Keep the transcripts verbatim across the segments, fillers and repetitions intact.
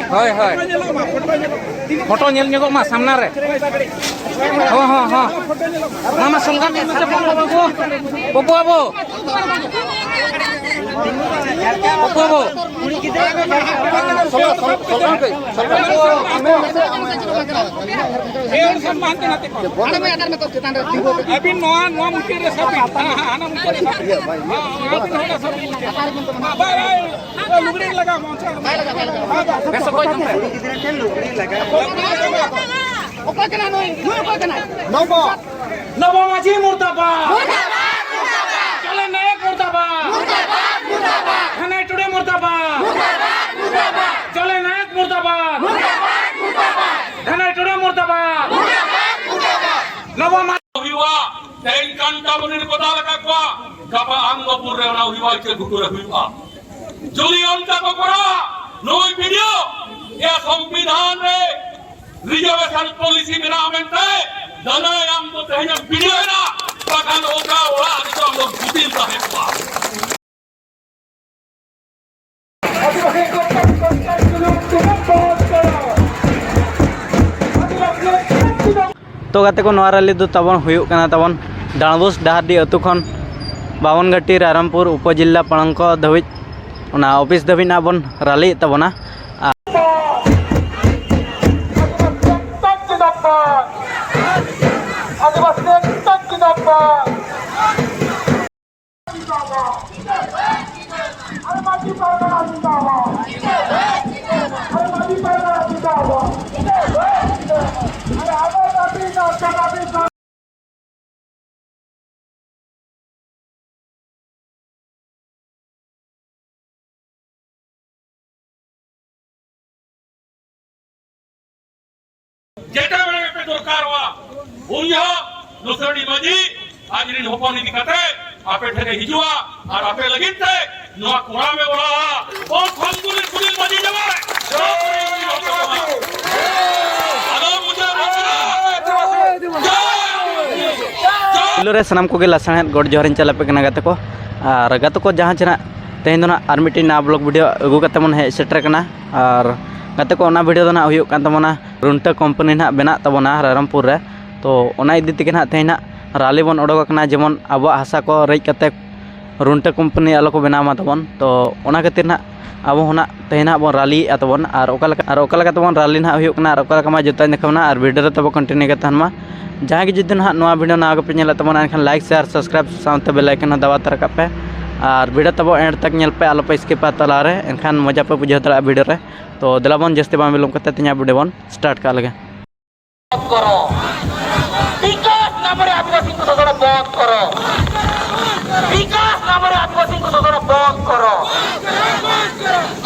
ᱦᱳᱭ, ᱦᱳᱭ᱾ ᱯᱷᱳᱴᱳ ᱧᱮᱞ ᱧᱚᱜᱚᱜ ᱢᱟ ᱥᱟᱢᱱᱟ ᱨᱮ᱾ ᱦᱚᱸ, ᱦᱚᱸ, ᱦᱚᱸ᱾ ᱢᱟ, ᱢᱟ, ᱥᱚᱞᱜᱟᱢ ᱧᱮᱞ ᱢᱮᱥᱮ, ᱯᱚᱯᱩ ᱵᱟᱹᱵᱩ᱾ ᱯᱚᱯᱩ ᱵᱟᱹᱵᱩ᱾ ᱯᱚᱯᱩ ᱵᱟᱹᱵᱩ᱾ ᱟᱹᱵᱤᱱ ᱱᱚᱣᱟ, ᱱᱚᱣᱟ ᱢᱩᱪᱟᱹᱫ ᱨᱮ ᱥᱟᱵ ᱵᱤᱱ᱾ ᱦᱟᱱᱟ, ᱦᱟᱱᱟ ᱢᱩᱪᱟᱹᱫ ᱨᱮ ᱥᱟᱵ ᱵᱤᱱ᱾ ᱦᱟᱱᱟ, ᱦᱟᱱᱟ ᱢᱩᱪᱟᱹᱫ ᱨᱮ ᱥᱟᱵ ᱵᱤᱱ᱾ ᱵᱟᱭ, ᱵᱟᱭ, ᱞᱩᱜᱽᱲᱤ ᱞᱟᱜᱟᱣ ᱢᱟ, ᱚᱱᱛᱮ ᱟᱞᱚ ᱵᱮᱥ ᱚᱠᱚᱭ ᱪᱚᱝ ᱯᱮ᱾ ᱚᱠᱚᱭ ᱠᱟᱱᱟᱭ ᱱᱩᱭ? ᱱᱩᱭ ᱚᱠᱚᱭ ᱠᱟᱱᱟᱭ? ᱱᱚᱵᱚ᱾ ᱱᱚᱵᱚ ᱢᱟᱹᱡᱷᱤ ᱢᱩᱨᱫᱟᱵᱟᱫ᱾ ᱢᱩᱨᱫᱟᱵᱟᱫ, ᱢᱩᱨᱫᱟᱵᱟᱫ᱾ ᱪᱚᱞᱮ ᱱᱟᱭᱚᱠ ᱢᱩᱨᱫᱟᱵᱟᱫ᱾ ᱢᱩᱨᱫᱟᱵᱟᱫ, ᱢᱩᱨᱫᱟᱵᱟᱫ᱾ ᱫᱷᱟᱱᱟᱭ ᱴᱩᱰᱩ ᱢᱩᱨᱫᱟᱵᱟᱫ᱾ ᱢᱩᱨᱫᱟᱵᱟᱫ, ᱢᱩᱨᱫᱟᱵᱟᱫ᱾ ᱪᱚᱞᱮ ᱱᱟᱭᱚᱠ ᱢᱩᱨᱫᱟᱵᱟᱫ᱾ ᱢᱩᱨᱫᱟᱵᱟᱫ, ᱢᱩᱨᱫᱟᱵᱟᱫ᱾ ᱫᱷᱟᱱᱟᱭ ᱴᱩᱰᱩ ᱢᱩᱨᱫᱟᱵᱟᱫ᱾ ᱢᱩᱨᱫᱟᱵᱟᱫ, ᱢᱩᱨᱫᱟᱵᱟᱫ᱾ ᱱᱚᱵᱚ ᱢᱟ- ᱦᱩᱭᱩᱜᱼᱟ᱾ ᱛᱮᱦᱮᱧ ᱠᱟᱱᱴᱟᱵᱚᱱᱤ ᱨᱮᱠᱚ ᱫᱟᱞ ᱟᱠᱟᱫ ᱠᱚᱣᱟ, ᱜᱟᱯᱟ ᱟᱱᱫᱚᱯᱩᱨ ᱨᱮ ᱚᱱᱟ ᱦᱩᱭᱩᱜᱼᱟ, ᱤᱪᱟᱹ ᱜᱷᱩᱴᱩ ᱨᱮ ᱦᱩᱭᱩᱜᱼᱟ᱾ ᱡᱩᱫᱤ ᱚᱱᱠᱟ ᱠᱚ ᱠᱚᱨᱟᱣᱟ, ᱱᱩᱭ ᱵᱤᱰᱤᱳ ᱮᱭᱟ ᱥᱚᱝᱵᱤᱫᱷᱟᱱ ᱨᱮ ᱨᱤᱡᱟᱨᱵᱷᱮᱥᱚᱱ ᱯᱚᱞᱤᱥᱤ ᱢᱮᱱᱟᱜᱼᱟ ᱢᱮᱱᱛᱮ, ᱫᱟᱱᱟᱭ ᱟᱢ ᱫᱚ ᱛᱮᱦᱮᱧ ᱮᱢ ᱵᱤᱰᱤᱳ ᱮᱱᱟ, ᱵᱟᱠᱷᱟᱱ ᱚᱠᱟ ᱚᱲᱟᱜ ᱨᱮᱪᱚ ᱟᱢ ᱫᱚᱢ ᱜᱤᱛᱤᱡ ᱛᱟᱦᱮᱸ ᱠᱚᱜᱼᱟ᱾ ᱛᱚ ᱜᱟᱛᱮ ᱠᱚ, ᱱᱚᱣᱟ ᱨᱮᱞᱤ ᱫᱚ ᱛᱟᱵᱚᱱ ᱦᱩᱭᱩᱜ ᱠᱟᱱᱟ ᱛᱟᱵᱚᱱ ᱰᱟᱸᱰᱵᱳᱥ ᱰᱟᱦᱟᱨᱰᱤ ᱟᱹᱛᱩ ᱠᱷᱚᱱ ᱵᱟᱢᱚᱱᱜᱷᱟᱴᱤ ᱨᱟᱭᱨᱚᱝᱯᱩᱨ ᱩᱯᱚᱡᱮᱞᱟ ᱯᱟᱲᱟᱝᱠᱚ ᱫᱷᱟᱹᱵᱤᱡ, ᱚᱱᱟ ᱚᱯᱷᱤᱥ ᱫᱷᱟᱹᱵᱤᱡ ᱱᱟᱜ ᱵᱚᱱ ᱨᱟᱞᱤᱭᱮᱫ ᱛᱟᱵᱚᱱᱟ᱾ ᱟᱨ ᱡᱮᱴᱟ ᱵᱮᱲᱟ ᱜᱮᱯᱮ ᱫᱚᱨᱠᱟᱨᱚᱜᱼᱟ, ᱩᱱ ᱡᱚᱦᱚᱜ ᱞᱩᱥᱟᱹᱰᱤ ᱢᱟᱹᱡᱷᱤ ᱟᱡ ᱨᱤᱱ ᱦᱚᱯᱚᱱ ᱤᱫᱤ ᱠᱟᱛᱮ ᱟᱯᱮ ᱴᱷᱮᱱ ᱮ ᱦᱤᱡᱩᱜᱼᱟ ᱟᱨ ᱟᱯᱮ ᱞᱟᱹᱜᱤᱫ ᱛᱮ ᱱᱚᱣᱟ ᱠᱚᱲᱟᱢ ᱮ ᱚᱲᱟᱜᱼᱟ᱾ ᱵᱚᱱ ᱠᱷᱚᱱ ᱜᱩᱞᱤ ᱜᱩᱞᱤ ᱢᱟᱹᱡᱷᱤ ᱡᱟᱶᱟᱭ᱾ ᱟᱫᱚ ᱢᱩᱪᱟᱹᱫ ᱨᱮ ᱯᱩᱭᱞᱩ ᱨᱮ ᱥᱟᱱᱟᱢ ᱠᱚᱜᱮ ᱞᱟᱥᱟᱲᱦᱮᱫ ᱜᱚᱰ ᱡᱚᱦᱟᱨᱤᱧ ᱪᱟᱞ ᱟᱯᱮ ᱠᱟᱱᱟ ᱜᱟᱛᱮ ᱠᱚ᱾ ᱟᱨ ᱜᱟᱛᱮ ᱠᱚ, ᱡᱟᱦᱟᱸ ᱪᱮ ᱱᱟᱜ ᱛᱮᱦᱮᱧ ᱫᱚ ᱱᱟᱜ ᱟᱨ ᱢᱤᱫᱴᱤᱡ ᱱᱟᱣᱟ ᱵᱞᱚᱜ ᱵᱷᱤᱰᱤᱭᱳ ᱟᱹᱜᱩ ᱠᱟᱛᱮ ᱵᱚᱱ ᱦᱮᱡ ᱥᱮᱴᱮᱨ ᱠᱟᱱᱟ᱾ ᱟᱨ ᱜᱟᱛᱮ ᱠᱚ, ᱚᱱᱟ ᱵᱷᱤᱰᱤᱭᱳ ᱫᱚ ᱱᱟᱜ ᱦᱩᱭᱩᱜ ᱠᱟᱱ ᱛᱟᱵᱚᱱᱟ ᱨᱩᱱᱴᱟᱹ ᱠᱳᱢᱯᱟᱱᱤ ᱱᱟᱜ ᱵᱮᱱᱟᱜ ᱛᱟᱵᱚᱱᱟ ᱨᱟᱭᱨᱚᱝᱯᱩᱨ ᱨᱮ᱾ ᱛᱚ ᱚᱱᱟ ᱤᱫᱤ ᱛᱮᱜᱮ ᱱᱟᱜ ᱛᱮᱦᱮᱧ ᱱᱟᱜ ᱨᱟᱞᱤ ᱵᱚᱱ ᱚᱰᱚᱠ ᱟᱠᱟᱱᱟ, ᱡᱮᱢᱚᱱ ᱟᱵᱚᱣᱟᱜ ᱦᱟᱥᱟ ᱠᱚ ᱨᱮᱡ ᱠᱟᱛᱮ ᱨᱩᱱᱴᱟᱹ ᱠᱳᱢᱯᱟᱱᱤ ᱟᱞᱚ ᱠᱚ ᱵᱮᱱᱟᱣ ᱢᱟ ᱛᱟᱵᱚᱱ᱾ ᱛᱚ ᱚᱱᱟ ᱠᱷᱟᱹᱛᱤᱨ ᱱᱟᱜ ᱟᱵᱚ ᱦᱚᱸ ᱱᱟᱜ ᱛᱮᱦᱮᱧ ᱱᱟᱜ ᱵᱚᱱ ᱨᱟᱞᱤᱭᱮᱫᱼᱟ ᱛᱟᱵᱚᱱ, ᱟᱨ ᱚᱠᱟ ᱞᱮᱠᱟ, ᱟᱨ ᱚᱠᱟ ᱞᱮᱠᱟ ᱛᱟᱵᱚᱱ ᱨᱟᱞᱤ ᱱᱟᱜ ᱦᱩᱭᱩᱜ ᱠᱟᱱᱟ, ᱟᱨ ᱚᱠᱟ ᱞᱮᱠᱟ ᱢᱟ ᱡᱚᱛᱚᱧ ᱫᱮᱠᱷᱟᱣ ᱵᱚᱱᱟ, ᱟᱨ ᱵᱷᱤᱰᱤᱭᱳ ᱨᱮ ᱛᱟᱵᱚ ᱠᱚᱱᱴᱤᱱᱤᱭᱩ ᱠᱟᱛᱮ ᱛᱟᱦᱮᱱ ᱢᱟ᱾ ᱡᱟᱦᱟᱸᱭ ᱜᱮ ᱡᱩᱫᱤ ᱱᱟᱦᱟᱜ ᱱᱚᱣᱟ ᱵᱷᱤᱰᱤᱭᱳ ᱱᱟᱣᱟ ᱜᱮᱯᱮ ᱧᱮᱞᱮᱫ ᱛᱟᱵᱚᱱᱟ, ᱮᱱᱠᱷᱟᱱ ᱞᱟᱭᱤᱠ, ᱥᱮᱭᱟᱨ, ᱥᱟᱵᱥᱠᱨᱟᱭᱤᱵ ᱥᱟᱶᱛᱮ ᱵᱮᱞ ᱟᱭᱠᱚᱱ ᱦᱚᱸ ᱫᱟᱵᱟᱣ ᱛᱟᱨᱟ ᱠᱟᱜ ᱯᱮ᱾ ᱟᱨ ᱵᱷᱤᱰᱤᱭᱳ ᱛᱟᱵᱚ ᱮᱱᱰ ᱛᱟᱠ ᱧᱮᱞ ᱯᱮ, ᱟᱞᱚ ᱯᱮ ᱥᱠᱤᱯᱟ ᱛᱟᱞᱟ ᱨᱮ, ᱮᱱᱠᱷᱟᱱ ᱢᱚᱡᱟ ᱯᱮ ᱵᱩᱡᱷᱟᱹᱣ ᱫᱟᱲᱮᱭᱟᱜᱼᱟ ᱵᱷᱤᱰᱤᱭᱳ ᱨᱮ᱾ ᱛᱚ ᱫᱮᱞᱟ ᱵᱚᱱ ᱡᱟᱹᱥᱛᱤ ᱵᱟᱝ ᱵᱤᱞᱚᱢ ᱠᱟᱛᱮ ᱛᱮᱦᱮᱧᱟᱜ ᱵᱷᱤᱰᱤᱭᱳ ᱵᱚᱱ ᱥᱴᱟᱨᱴ ᱠᱟᱜ ᱞᱮᱜᱮ᱾ করো। ବିକାଶ ନାମରେ ଆଦିବାସୀଙ୍କୁ ଶୋଷଣ ବନ୍ଦ କର। ବିକାଶ ନାମରେ ଆଦିବାସୀଙ୍କୁ ଶୋଷଣ ବନ୍ଦ କର।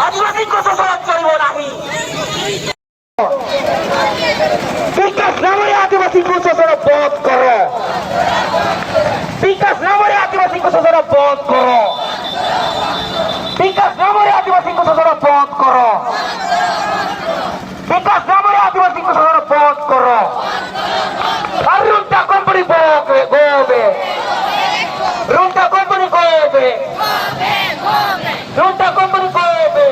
ଆଦିବାସୀଙ୍କୁ ଶୋଷଣ କରିବ ନାହିଁ। ବିକାଶ ନାମରେ ଆଦିବାସୀଙ୍କୁ ଶୋଷଣ ବନ୍ଦ କର। ବିକାଶ ନାମରେ ଆଦିବାସୀଙ୍କୁ ଶୋଷଣ ବନ୍ଦ କର। ବିକାଶ ନାମରେ ଆଦିବାସୀଙ୍କୁ ଶୋଷଣ ବନ୍ଦ କର। ବିକାଶ ନାମରେ ଆଦିବାସୀଙ୍କୁ ଶୋଷଣ ବନ୍ଦ କର। ଆରେ ରୁଣ୍ଟା କମ୍ପାନୀ ବନ୍ଦ କର। ରୁଣ୍ଟା କମ୍ପାନୀ ବନ୍ଦ କର। ରୁଣ୍ଟା କମ୍ପାନୀ ବନ୍ଦ କର।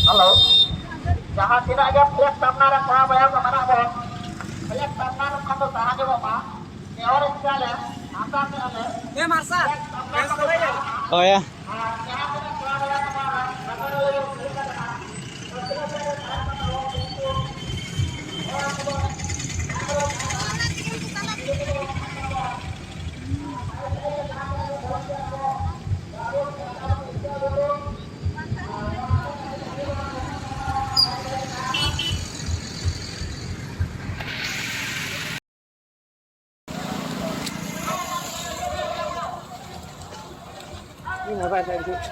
ᱦᱮᱞᱳ, ᱡᱟᱦᱟᱸ ᱛᱤᱱᱟᱹᱜ ᱜᱮ ᱯᱷᱞᱮᱜᱽ ᱥᱟᱢᱱᱟ ᱨᱮ ᱠᱚᱲᱟ ᱵᱚᱭᱦᱟ ᱠᱚ ᱢᱮᱱᱟᱜ ᱵᱚᱱ, ᱯᱷᱞᱮᱜᱽ ᱥᱟᱢᱱᱟ ᱨᱮ ᱠᱷᱚᱱ ᱫᱚ ᱥᱟᱦᱟ ᱧᱚᱜᱚᱜ ᱢᱟ᱾ ᱱᱮᱦᱚᱨ ᱤᱧ ᱪᱟᱞᱮ, ᱟᱥᱟ ᱠᱮᱜᱼᱟ ᱞᱮ, ᱯᱷᱞᱮᱜᱽ ᱥᱟᱢᱱᱟ ᱨᱮ ᱠᱷᱚᱱ ᱫᱚ ᱥᱟᱦᱟ ᱢᱟ᱾ ᱦᱳᱭ᱾ ᱟᱨ ᱡᱟᱦᱟᱸ ᱛᱤᱱᱟᱹᱜ ᱠᱚᱲᱟ ᱵᱚᱭᱦᱟ ᱠᱚ ᱢᱮᱱᱟᱜ ᱵᱚᱱ, ᱤᱧ ᱦᱚᱸ ᱵᱟᱭ ᱥᱟᱭᱤᱰ ᱦᱚᱪᱚ᱾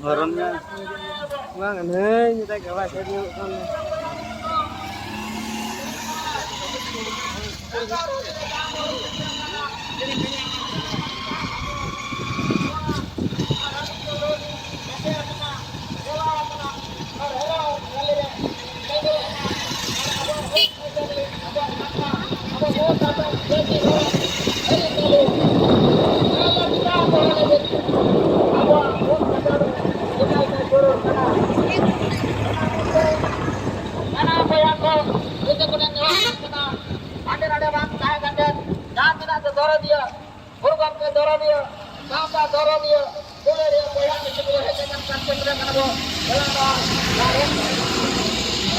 ᱦᱚᱨᱚᱱ ᱢᱮ᱾ ᱵᱟᱝ, ᱱᱟᱹᱭ ᱢᱮᱛᱟᱭ ᱠᱟᱱᱟ, ᱵᱟᱭ ᱥᱟᱭᱤᱰ ᱧᱚᱜᱚᱜ ᱠᱟᱱ᱾ ᱫᱷᱚᱨᱚᱢᱤᱭᱟᱹ, ᱥᱟᱶᱛᱟ ᱫᱷᱚᱨᱚᱢᱤᱭᱟᱹ, ᱫᱩᱞᱟᱹᱲᱤᱭᱟᱹ ᱵᱚᱭᱦᱟ ᱢᱤᱥᱤ ᱠᱚ ᱦᱮᱡ ᱟᱠᱟᱱ ᱠᱟᱱ ᱛᱮ ᱢᱟᱱᱮ ᱵᱚ ᱨᱮᱞᱟ ᱱᱚᱣᱟ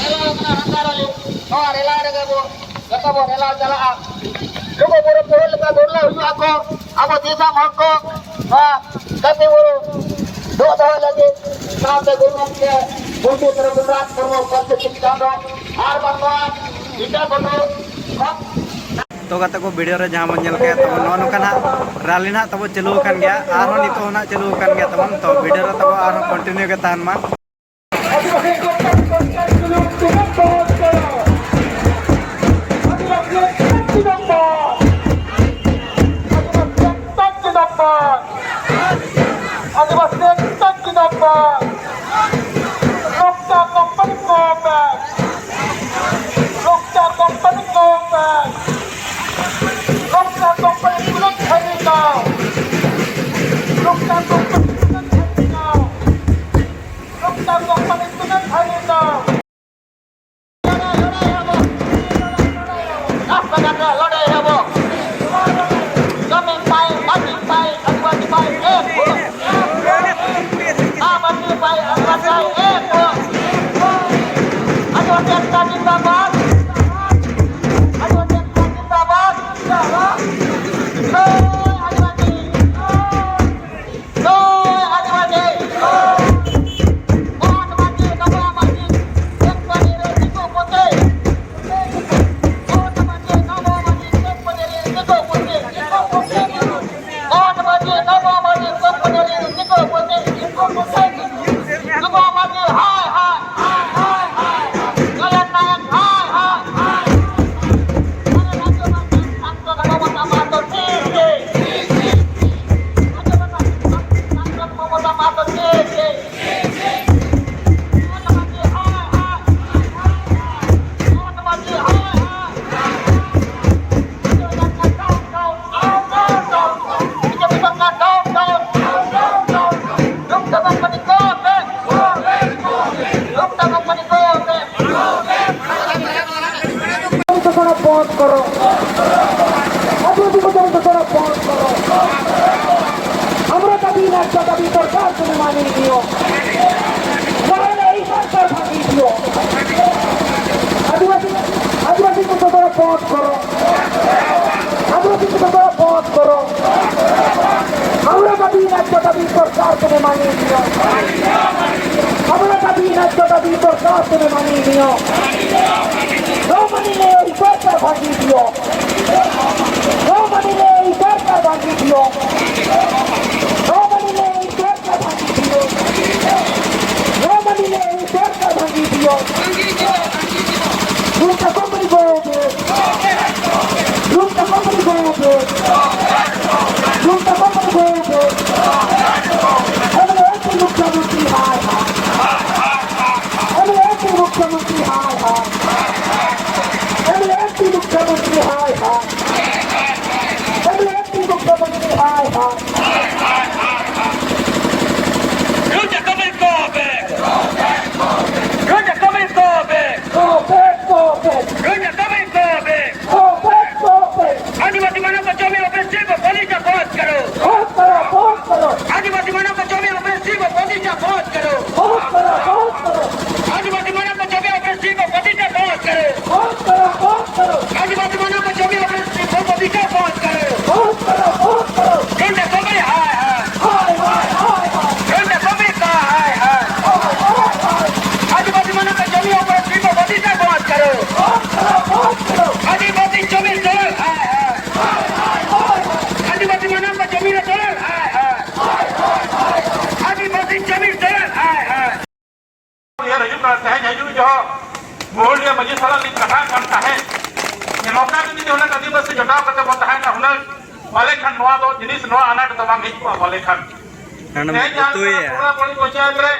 ᱨᱮᱞᱟ ᱠᱟᱱᱟ ᱦᱟᱱᱛᱟᱨ ᱟᱞᱮ ᱱᱚᱣᱟ ᱨᱮᱞᱟ ᱨᱮᱜᱮ ᱵᱚ ᱡᱚᱛᱚ ᱵᱚ ᱨᱮᱞᱟ ᱪᱟᱞᱟᱜᱼᱟ᱾ ᱞᱩᱜᱩ ᱵᱩᱨᱩ ᱯᱩᱨᱩ ᱞᱮᱠᱟ ᱫᱩᱨᱞᱟᱹ ᱦᱩᱭᱩᱜ ᱟᱠᱚ ᱟᱵᱚ ᱫᱤᱥᱚᱢ ᱦᱚᱲ ᱠᱚ ᱱᱚᱣᱟ ᱠᱟᱹᱢᱤ ᱵᱩᱨᱩ ᱫᱩᱜ ᱫᱚᱦᱚ ᱞᱟᱹᱜᱤᱫ ᱥᱟᱶᱛᱮ ᱜᱩᱨᱩ ᱜᱚᱢᱠᱮ ᱯᱚᱱᱰᱤᱛ ᱨᱚᱜᱷᱩᱱᱟᱛᱷ ᱢᱩᱨᱢᱩ ᱯᱟᱹᱨᱥᱤ ᱪᱤᱱᱛᱟᱹ ᱫᱚ ᱟᱨ ᱵᱟᱝ ᱱᱚᱣᱟ ᱤᱴᱟᱹ ᱜᱷᱩᱴᱩ ᱠᱷᱚᱱ ᱛᱚ ᱜᱟᱛᱮ ᱠᱚ, ᱵᱷᱤᱰᱤᱭᱳ ᱨᱮ ᱡᱟᱦᱟᱸ ᱵᱚᱱ ᱧᱮᱞ ᱠᱮᱫ ᱛᱟᱵᱚᱱ, ᱱᱚᱜᱼᱚ ᱱᱚᱝᱠᱟ ᱱᱟᱜ ᱨᱟᱞᱤ ᱱᱟᱜ ᱛᱟᱵᱚ ᱪᱟᱹᱞᱩ ᱟᱠᱟᱱ ᱜᱮᱭᱟ, ᱟᱨᱦᱚᱸ ᱱᱤᱛᱚᱜ ᱦᱚᱸ ᱱᱟᱜ ᱪᱟᱹᱞᱩ ᱟᱠᱟᱱ ᱜᱮᱭᱟ ᱛᱟᱵᱚᱱ᱾ ᱛᱚ ᱵᱷᱤᱰᱤᱭᱳ ᱨᱮ ᱛᱟᱵᱚ ᱟᱨᱦᱚᱸ ᱠᱚᱱᱴᱤᱱᱤᱭᱩ ᱜᱮ ᱛᱟᱦᱮᱱ ᱢᱟ᱾ ᱟᱹᱫᱤᱵᱟᱹᱥᱤ ᱮᱠᱴᱟ ᱡᱤᱱᱫᱟᱵᱟᱫ᱾ ᱨᱚᱠᱛᱟ ᱠᱳᱢᱯᱟᱱᱤ ᱠᱚ ᱢᱮ᱾ ᱨᱚᱠᱛᱟ ᱠᱳᱢᱯᱟᱱᱤ ᱠᱚ ᱢᱮ᱾ ᱨᱚᱠᱛᱟ ᱠᱳᱢᱯᱟᱱᱤ ᱛᱩᱞᱟᱹ ᱠᱷᱟᱹᱞᱤ ᱠᱟᱣ᱾ ᱨᱚᱠᱛᱟ ᱠᱳᱢᱯᱟᱱᱤ ᱛᱩᱞᱟᱹ ᱠᱷᱟᱹᱞᱤ ᱠᱟᱣ᱾ একটা দাবি দরকার তুমি মানিয়ে নিও। নাহলে এই সরকার ভাঙিয়ে দিও। আদিবাসী, আদিবাসী মুক্ত করার পথ করো। আদিবাসী মুক্ত করার পথ করো। আমরা দাবি ন্যায্য দাবি দরকার তুমি মানিয়ে নিও। আমরা দাবি ন্যায্য দাবি দরকার তুমি মানিয়ে নিও। না মানিলে এই সরকার ভাঙিয়ে দিও। না মানিলে এই সরকার ভাঙিয়ে দিও। না মানিলে এই সরকার ভাঙিয়ে দিও। না মানিলে এই সরকার ভাঙিয়ে দিও। Junta, come on, go, go. Junta, come on, go, go. Junta, come on, go, go. MLA মুখ্যমন্ত্রী হায় হায়। এমএলএ মুখ্যমন্ত্রী হায় হায়। এমএলএ মুখ্যমন্ত্রী হায় হায়। এমএলএ মুখ্যমন্ত্রী হায় হায়। Junta, come on, go, go. Junta, come on, go, go. Go back, go back. Junta, come on, go, go. Go back, go back. आदिवासी मानव को जमीन और पेशे को बंदी से बंद करो। बहुत करो, बहुत करो। आदिवासी मानव को जमीन और पेशे को बंदी से बंद करो। बहुत करो, बहुत करो। आदिवासी मानव को जमीन और पेशे को बंदी से बंद करो। बहुत करो, बहुत करो। आदिवासी मानव को जमीन और पेशे को बंदी से बंद करो। बहुत करो, बहुत करो। Junta, come on, hi, hi. Hi, hi, hi, hi. Junta, come on, हाय, हाय। हाय, हाय, हाय। आदिवासी मानव को जमीन और पेशे को बंदी से बंद करो। बहुत करो, बहुत करो। आदिवासी जमीन दलाल हाय हाय। आदिवासी मानव का जमीन दलाल हाय हाय। आदिवासी जमीन दलाल हाय हाय। ᱩᱭᱦᱟᱹᱨ ᱦᱤᱡᱩᱜ ᱠᱟᱱᱟ, ᱛᱮᱦᱮᱧ ᱦᱤᱡᱩᱜ ᱡᱚᱦᱚᱜ ᱢᱩᱦᱩᱞᱤᱭᱟᱹ ᱢᱟᱹᱡᱷᱤ ᱥᱟᱞᱟᱜ ᱞᱤᱧ ᱠᱟᱛᱷᱟᱜ ᱠᱟᱱ ᱛᱟᱦᱮᱸᱫ ᱡᱮ ᱱᱚᱝᱠᱟ ᱡᱩᱫᱤ ᱦᱩᱱᱟᱹᱝ ᱟᱹᱫᱤᱵᱟᱹᱥᱤ ᱡᱚᱴᱟᱣ ᱠᱟᱛᱮ ᱵᱚᱱ ᱛᱟᱦᱮᱸ ᱠᱚᱜᱼᱟ ᱦᱩᱱᱟᱹᱝ, ᱯᱟᱞᱮ ᱠᱷᱟᱱ ᱱᱚᱣᱟ ᱫᱚ ᱡᱤᱱᱤᱥ, ᱱᱚᱣᱟ ᱟᱱᱟᱴ ᱫᱚ ᱵᱟᱝ ᱦᱮᱡ ᱠᱚᱜᱼᱟ ᱯᱟᱞᱮ ᱠᱷᱟᱱ᱾ ᱦᱟᱱᱮᱢ ᱛᱮᱦᱮᱧ ᱡᱟᱦᱟᱸ ᱩᱛᱩᱭᱟ᱾ ᱞᱮᱠᱟ ᱴᱚᱞᱟ ᱯᱟᱹᱲᱤ ᱯᱚᱧᱪᱟᱭᱮᱛ ᱨᱮ